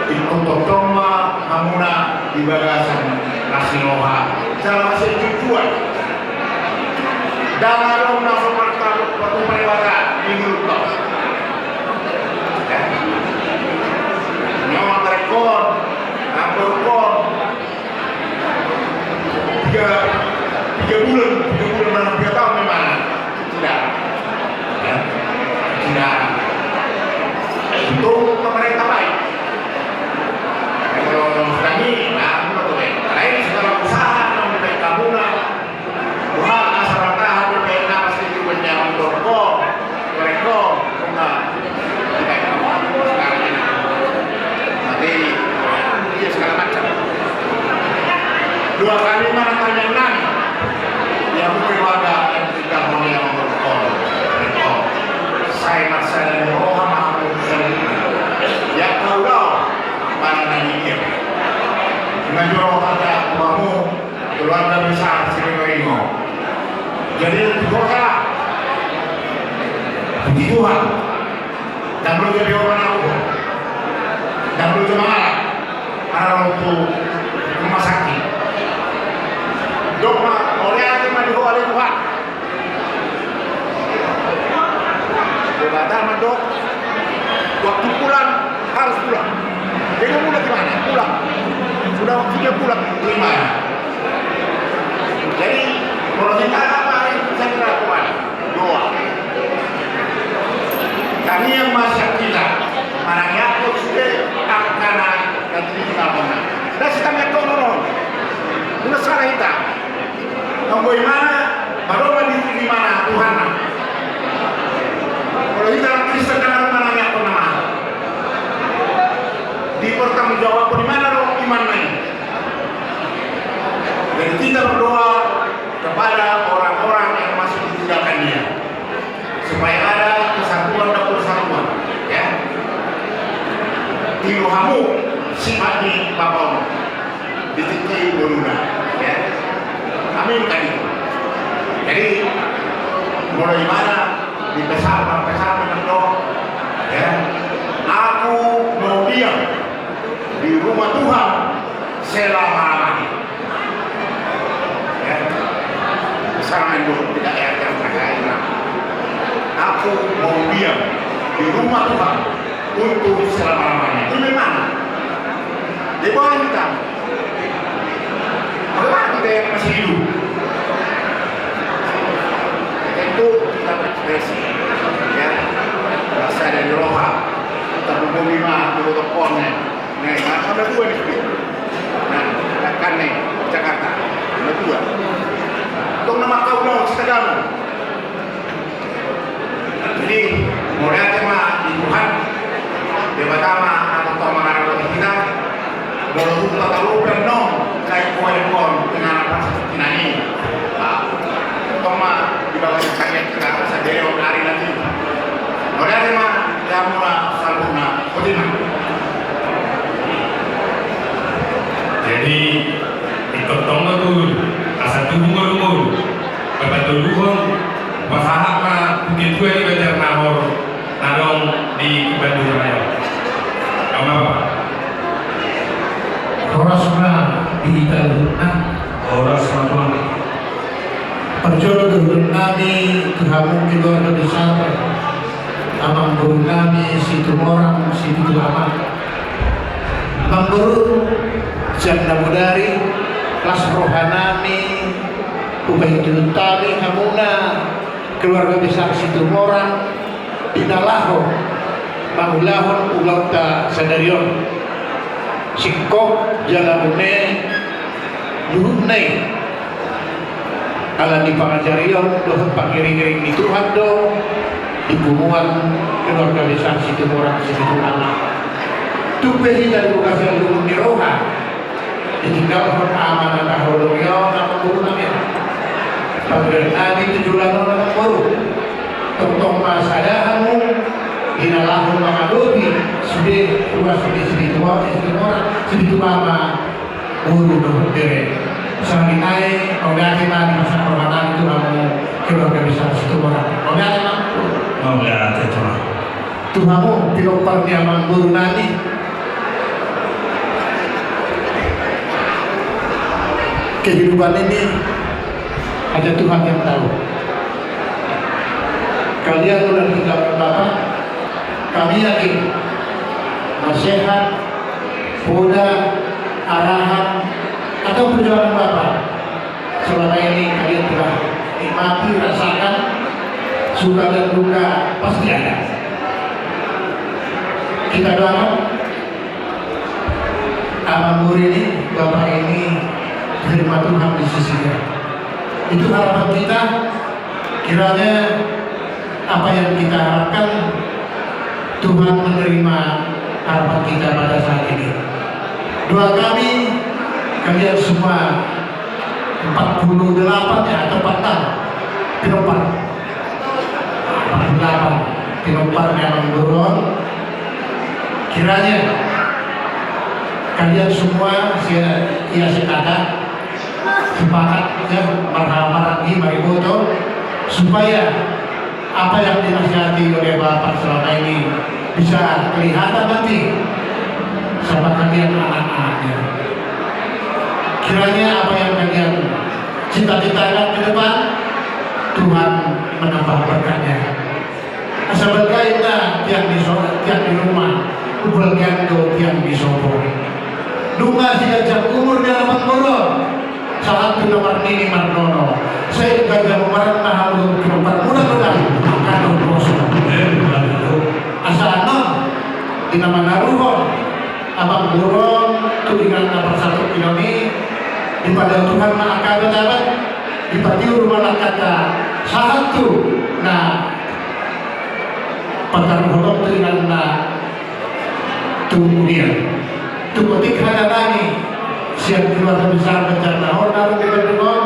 Ingkon tongtong ma hamuna di bagasan las ni roha, jala las ni tujuan. Ndang adong na so martaruh patupa Debata di ngolunta. Ya. Nyawa tarekon, amborkon, Tiga, tiga bulan, tiga bulan, mana tiga tahun memang. Tidak. Ya. Tidak. Untung pemerintah baik. Kalau orang Sudan ini, nah, betul, ya. Lain segala usaha, yang baik kamu, nah. Wah, asal bertahan, baik, nah, pasti juga nyambung, kok. Mereka, enggak. Mati, iya, segala macam. Dua kali mana tanya nang? Ya, mungkin warga yang tidak mau yang mau. Saya maksa dan roha maha. Ya, kau tahu mana nanya dia? Dengan roha kata kamu, keluarga besar Sidoarjo. Jadi, itu roha. Puji Tuhan. Ndang loja be ho manang, ndang loja mangalap, ala ro tu rumah sakit. Dok ma, oriati ma di ho ale Tuhan. Debata mandok, waktu pulang harus pulang. Jadi mau pulang gimana? Pulang. Sudah waktunya pulang, gimana? Jadi, kalau kita apa yang bisa dilakukan? Doa. Kami yang masih kita, manang i angka sude, angka na, na tinggal mana. Nda sitangihon on. Nda salah hita. Anggo imana, baru ma di imana Tuhan na. Kalau hita Kristen kan harus manang i angka nama. Dipertanggungjawabkan imana do imanna i. Jadi kita berdoa kepada orang-orang yang masih ditinggalkan dia, supaya ada kesatuan dan persatuan, ya. Tiru hamu sifat ni Bapa on. Boluna, ya. Amin tadi. Jadi, mulai mana di pesan, pesan mentok, ya. Aku mau diam di rumah Tuhan selama-lamanya. Ya. Pesan yang dulu tidak ya, yang lain. Aku mau diam di rumah Tuhan untuk selama-lamanya. Itu memang di bawah kita. Bagaimana kita yang masih hidup? Tentu kita berekspresi, ya. Bahasa dari roha. Kita bumi mah, dulu tepon, ya. Nah, ada dua di sini. Nah, kan nih, Jakarta. Ada dua. Tong nama kau dong, kita gabung. Jadi, mauliate ma di Tuhan, Debata ma na tongtong mangarahon hita, molo tung tataluhon nang, sai poe dohot inganan parsatukinan i. Nah, tong ma di bagasan hita, sadari on ari nanti. Mauliate ma, ya mula saluhutna, botima. Jadi, ingkon tong ma tu, asa tubu ngolu-ngolu. Papadoruhon, pasahat ma tu ketua ni Banjar Nahor na adong di Bandung Raya. Ama apa? Horas ma di hita luhutna. Horas ma, Tuan. Parjolo dohonon nami tu hamu keluarga besar amangboru nami Situmorang Sipitu Ama. Amangboru, sian na bodari, las roha nami, hupaihut-ihut hami hamuna, keluarga besar Situmorang, di na laho mangulahon ulaonta sadari on. Singkop jala une luhutna i. Ala ni pangajarion dohot pangiring-iring ni Tuhan do di punguan keluarga besar Situmorang Sipitu Ama. Tung pe hita di bagasan lungun ni roha, ditinggalhon ama na tahaholongi on, amangboru nami. Panggabean nami tu joloan on, amangboru. Tongtong ma sada hamu di na laho mangadopi sude, ruas ni Sipitu Ama, Sipitu Ama, boru dohot bere. Sahali nai, mauliate ma di pasahat roha nami tu hamu keluarga besar Situmorang. Mauliate ma. Mauliate, Tuan. Tu hamu pinompar ni amangboru nami. Kehidupan ini hanya Tuhan yang tahu. Kalian udah ditinggalkan Bapak, kami yakin nasihat, poda, arahan, atau perjuangan Bapak selama ini kalian telah nikmati, rasakan, suka dan duka pasti ada. Kita doakan Amangboru ini, Bapak ini diterima Tuhan di sisinya. Itu harapan kita, kiranya apa yang kita harapkan, Tuhan menerima harapan kita pada saat ini. Doa kami, kalian semua empat puluh delapan ya, atau empat puluh enam, pinompar. Empat puluh delapan, pinompar ni amangboru on. Kiranya kalian semua, sia, ia sekata, sepakat, ya, marha-, maranggi, mariboto, supaya apa yang dinasihati oleh Bapak selama ini bisa kelihatan nanti sama kalian anak-anaknya. Kiranya apa yang kalian cita-citakan ke depan, Tuhan menambah berkatnya. Asa balga inna tiang ni so-, tiang ni ruma, umbalga do tiang ni sopo. Nunga siganjang umur ni amangboru on, sahat tu na marnini marnono. Sai gabe hamu marnini, hamu tu parmuda do da, angka do poso. Asa annon, di na manaruhon amangboru on tu inganan na parsatukinan i, dipadao Tuhan ma angka abad-abad, dipatiur ma langkanta sahat tu na pataruhon on tu inganan na tu mulia. Tu otik hata nami sian keluarga besar Banjar Nahor na adong di Bandung on,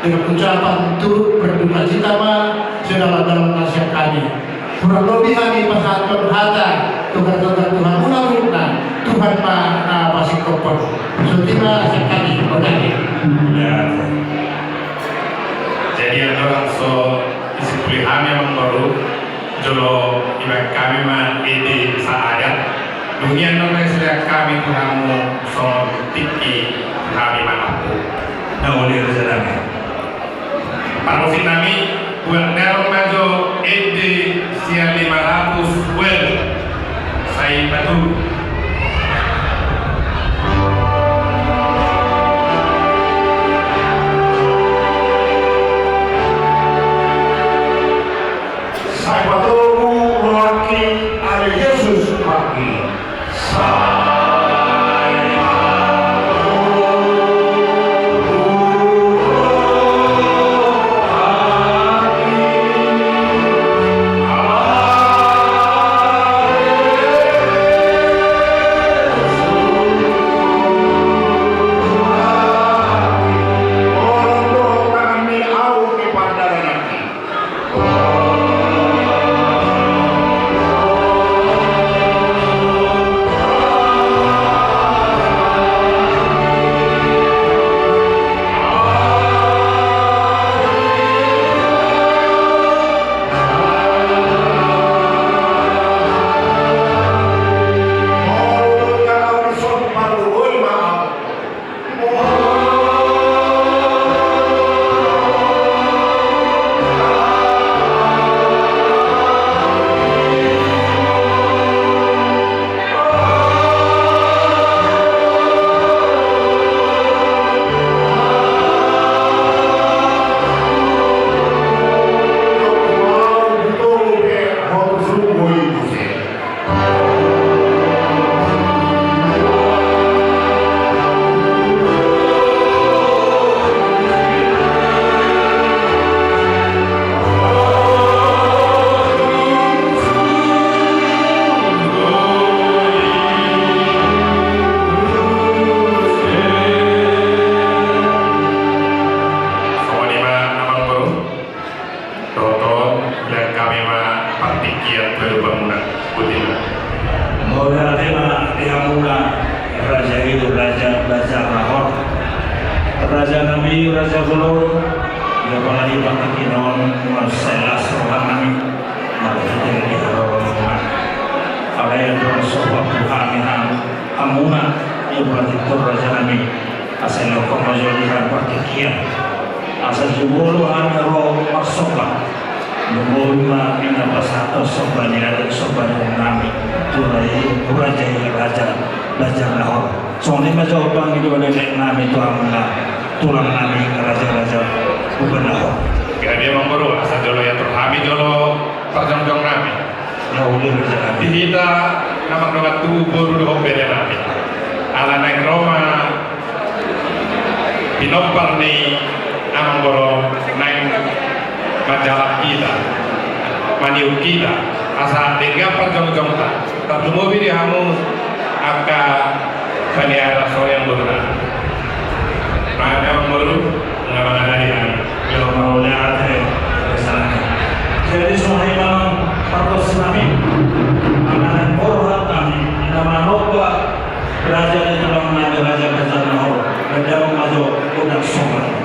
dengan ucapan turut berdukacita ma sedalam-dalamna sian hami. Kurang lobi hami pasahathon hata, togar-togar tu hamuna, tu Tuhan ma na pasingkophon. Songon i ma sian hami, oke. Ya. Jadi andorang so disimpuli hami amangboru, jolo dibaen hami ma ende saadat. Dung i annon ma silehon hami tu hamu songon tingki hami mangampu. Na uli raja nami. Parmusik nami, buat dalam majo ende sia lima ratus well. Sai patu. Sai patu rohangki ale Jesus manggi. Songon i ma amangboru. Dohot on, dilehon hami ma partingkian tu adopanmuna, botima. Mauliate ma di hamuna raja i, raja, raja na hot. Raja nami, raja bolon, di apala di partingkian on, mansai las roha nami. Mauliate di hamuna. Alai adong sobat tu hami ham-, hamuna, di partingkian raja nami. Asa dilehon ma jolo di hami partingkian. Asa jumolo hami ro marsomba. Jumolo ma inna pasahathon somba ni adat somba ni nami. Tu raja i, tu raja i, raja, raja na hot. Songon i ma jolo pangidoan ni nenek nami tu hamuna. Tulang nami raja, raja, raja na hot. Gabe amangboru, asa jolo diatur hami jolo parjongjong nami. Na uli raja nami. Di hita na mardongan tubu boru dohot bere nami. Ala naeng ro ma pinompar ni amangboru naeng manjalang hita, maniuk hita, asa denggan parjongjongta, tarlumobi di hamu angka paniara songon i amangboru nami. Mauliate, mauliate. Jadi songon i ma pargonsi nami, manang borhat nami na manomba raja ni tulang nami, raja, raja na hot. Raja ma jo, unang songon.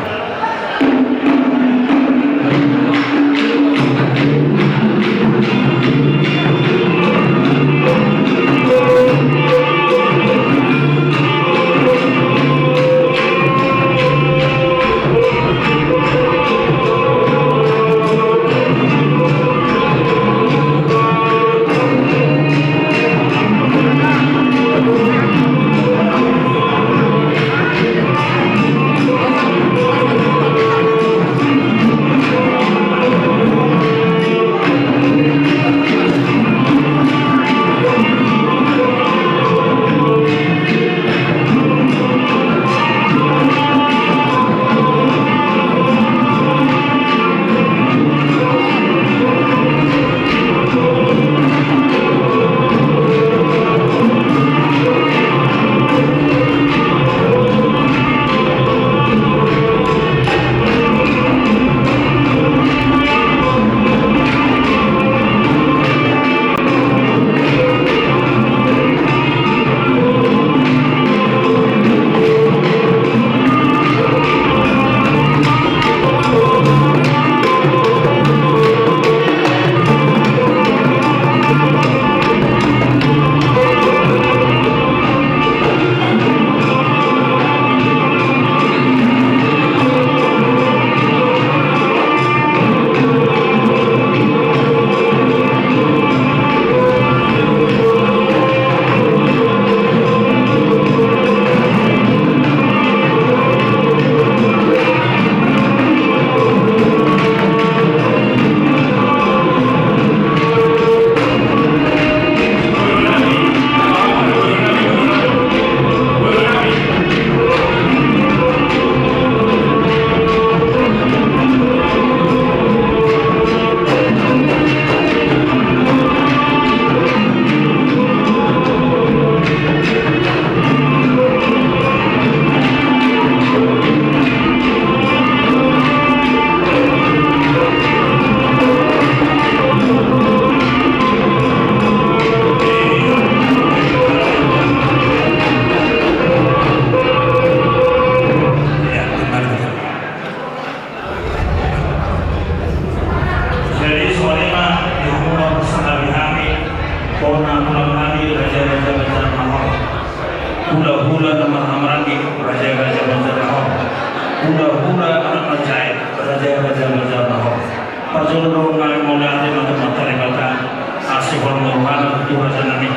Tuhan, tu raja nami,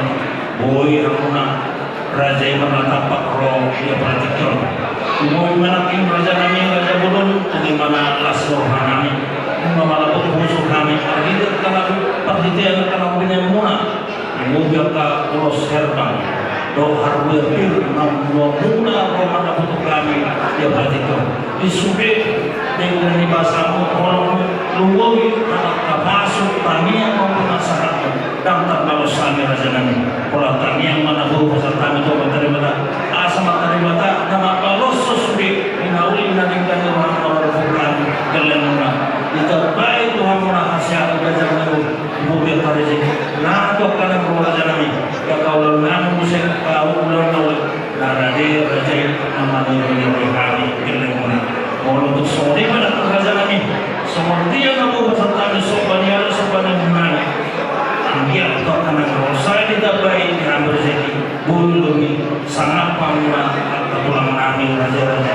boi hamuna raja i marnatampak ro di apala tingki on. Boi manang raja nami, raja bolon, boi manang las roha nami. Muna mala boi husu hami, argida kana parhitean kana binaen muna. Boi angka ulos herbang dohot harbue pir, na muna ro mandapothon hami di apala tingki on. Di sude denggan ni basamu, holongmu, lumobi, na tapasuk tangiang ma muna sahatmu, ndang tarbalos hami raja nami. Pola tangiang ma na boi hupasahat hami tu Amanta Debata, asa Amanta Debata na mambalos sude di na uli na denggan ni rohana maradophon hami gellengmuna. Ditambai Tuhan muna hasehaton, gajar ni umur, diboan hami rezeki na tu angka na ro raja nami. Angka ulaon nami muse, angka ulaon na uli. Na rade raja i na mangido-ido hami gellengmuna. Molo tung songon i ma da raja nami, songon dia na boi hupasahat hami somba ni ari somba ni boru nami. Anggiat tu angka na ro sai ditambai di hami rezeki, boi lobi sangap hamuna angka tulang nami raja-raja.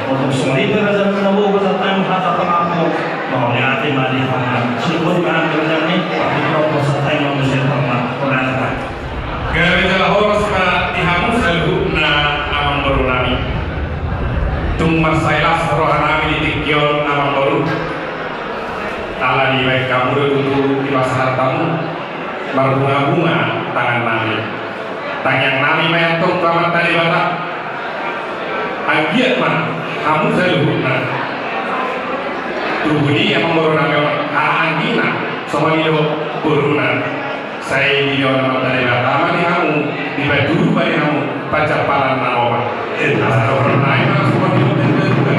Molo tung songon i ma raja nami na boi hupasahat hami hata pangampun, mauliate ma di hamuna. Songon i ma raja nami, patik ro hupasahat hami ma muse tu hamuna. Mauliate ma. Gabe jala horas ma di hamu saluhutna amangboru nami. Tung mansai las roha nami di tingki on amangboru. Ala dibaen hamu do tutu dipasahat hamu marbunga-bunga tangan nami. Tangiang nami ma i antong tu Amanta Debata. Anggiat ma hamu saluhutna. Tubu ni amangboru nami on, anggina, songon i do boruna. Sai didok Amanta Debata ma di hamu, dipatupa di hamu panjampalan na lomak. Asa dohonon nai ma songon didok ni natuatua.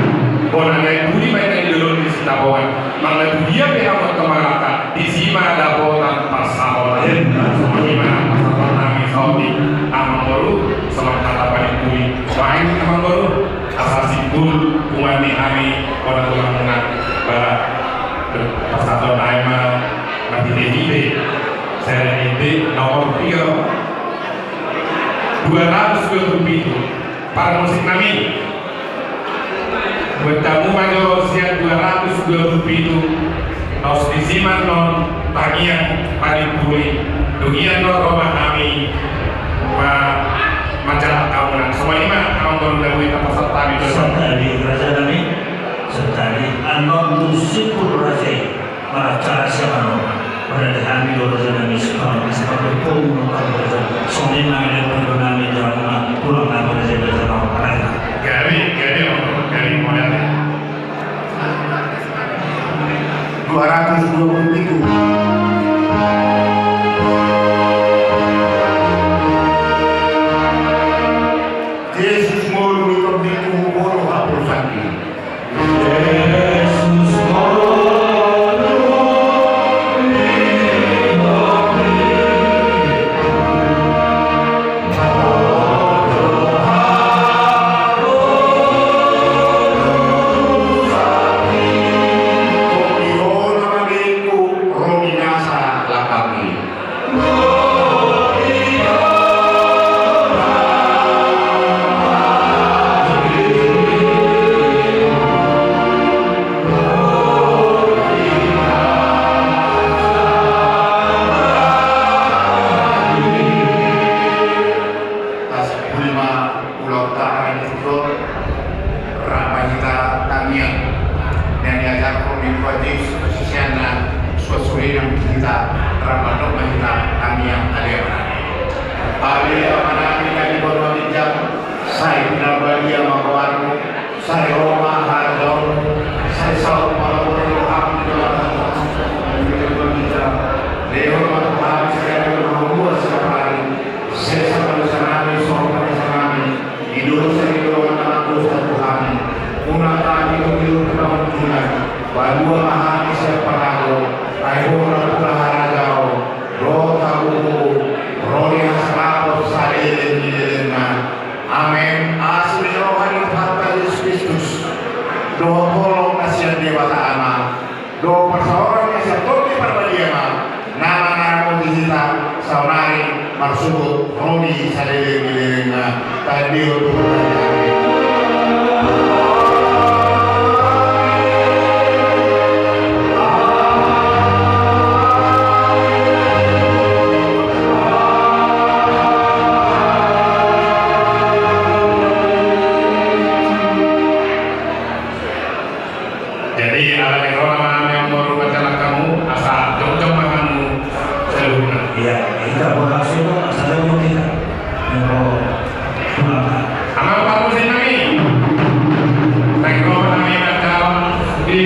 Bona na i tuli ma i na di dolok ni Sitapongan. Manang na tudia pe hamu antong mangalangka, disi ma dapotan pansamotan. Songon i ma pasahaton nami saotik amangboru, songon hata panituli. Baen amangboru, asa simpul punguan ni hami bona tulangmuna. Ba pasahaton nai ma marhite-hite. Seri hite nomor tiga. Dua ratus dua puluh pitu. Parmusik nami. Buat hamu ma jo sian dua ratus dua puluh pitu. Laos disi ma annon tangiang panituli. Dung i annon ro ma hami ma manjalang hamu nang. Songon i ma amangboru na boi tapasahat hami tu. Santadi raja nami. Santadi annon tung simpul raja i. Maracara siapa no? Pada di hami do raja nami suka maka siapa pun pun maka raja. Songon i ma nang do nami do nami tulang nami raja raja no raja. Gabe, gabe, gabe modal. Dua ratus dua puluh pitu. Jesus molu ikon biku molu hapul sangki. Tasipuli ma ulaonta ari ni tingki on. Rap ma hita tangiang. Na niajarhon ni Tuhan Jesus tu siseanna, suan sude nang tu hita, rap mandok ma hita tangiang. Ale Amanami. Ale Amanami na di banua ginjang, sai pinarbadia ma goarmu, sai ro ma harajaonmu, sai saut ma lomo ni roham di banua ginjang. Lehon ma tu hami sadari on harajaon siapari. Sesa ma dosanami songon panesanami di dosa ni dongan na mardosa tu hami. Unang tagi tu ginjang, palua ma hami sian pangago, ai Ho do nampuna harajaon dohot hagogoon, ro di hasangapon saleleng ni lelengna. Amen. Asi ni roha ni Tuhanta Jesus Kristus, dohot holong na sian Debata Ama, dohot parsaoran na sian Tondi Parbadia ma na mangaramoti hita saonari marsogot ro di saleleng ni lelengna. Taendehon tu Tuhanta. Amang parmusik nami, naeng ro ma hami manjalo di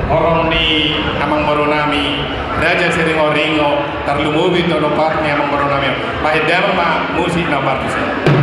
horong ni amangboru nami Raja Siringoringo, tarlumobi tu ompunta ni amangboru nami on. Bahen damang ma musik na parmusik.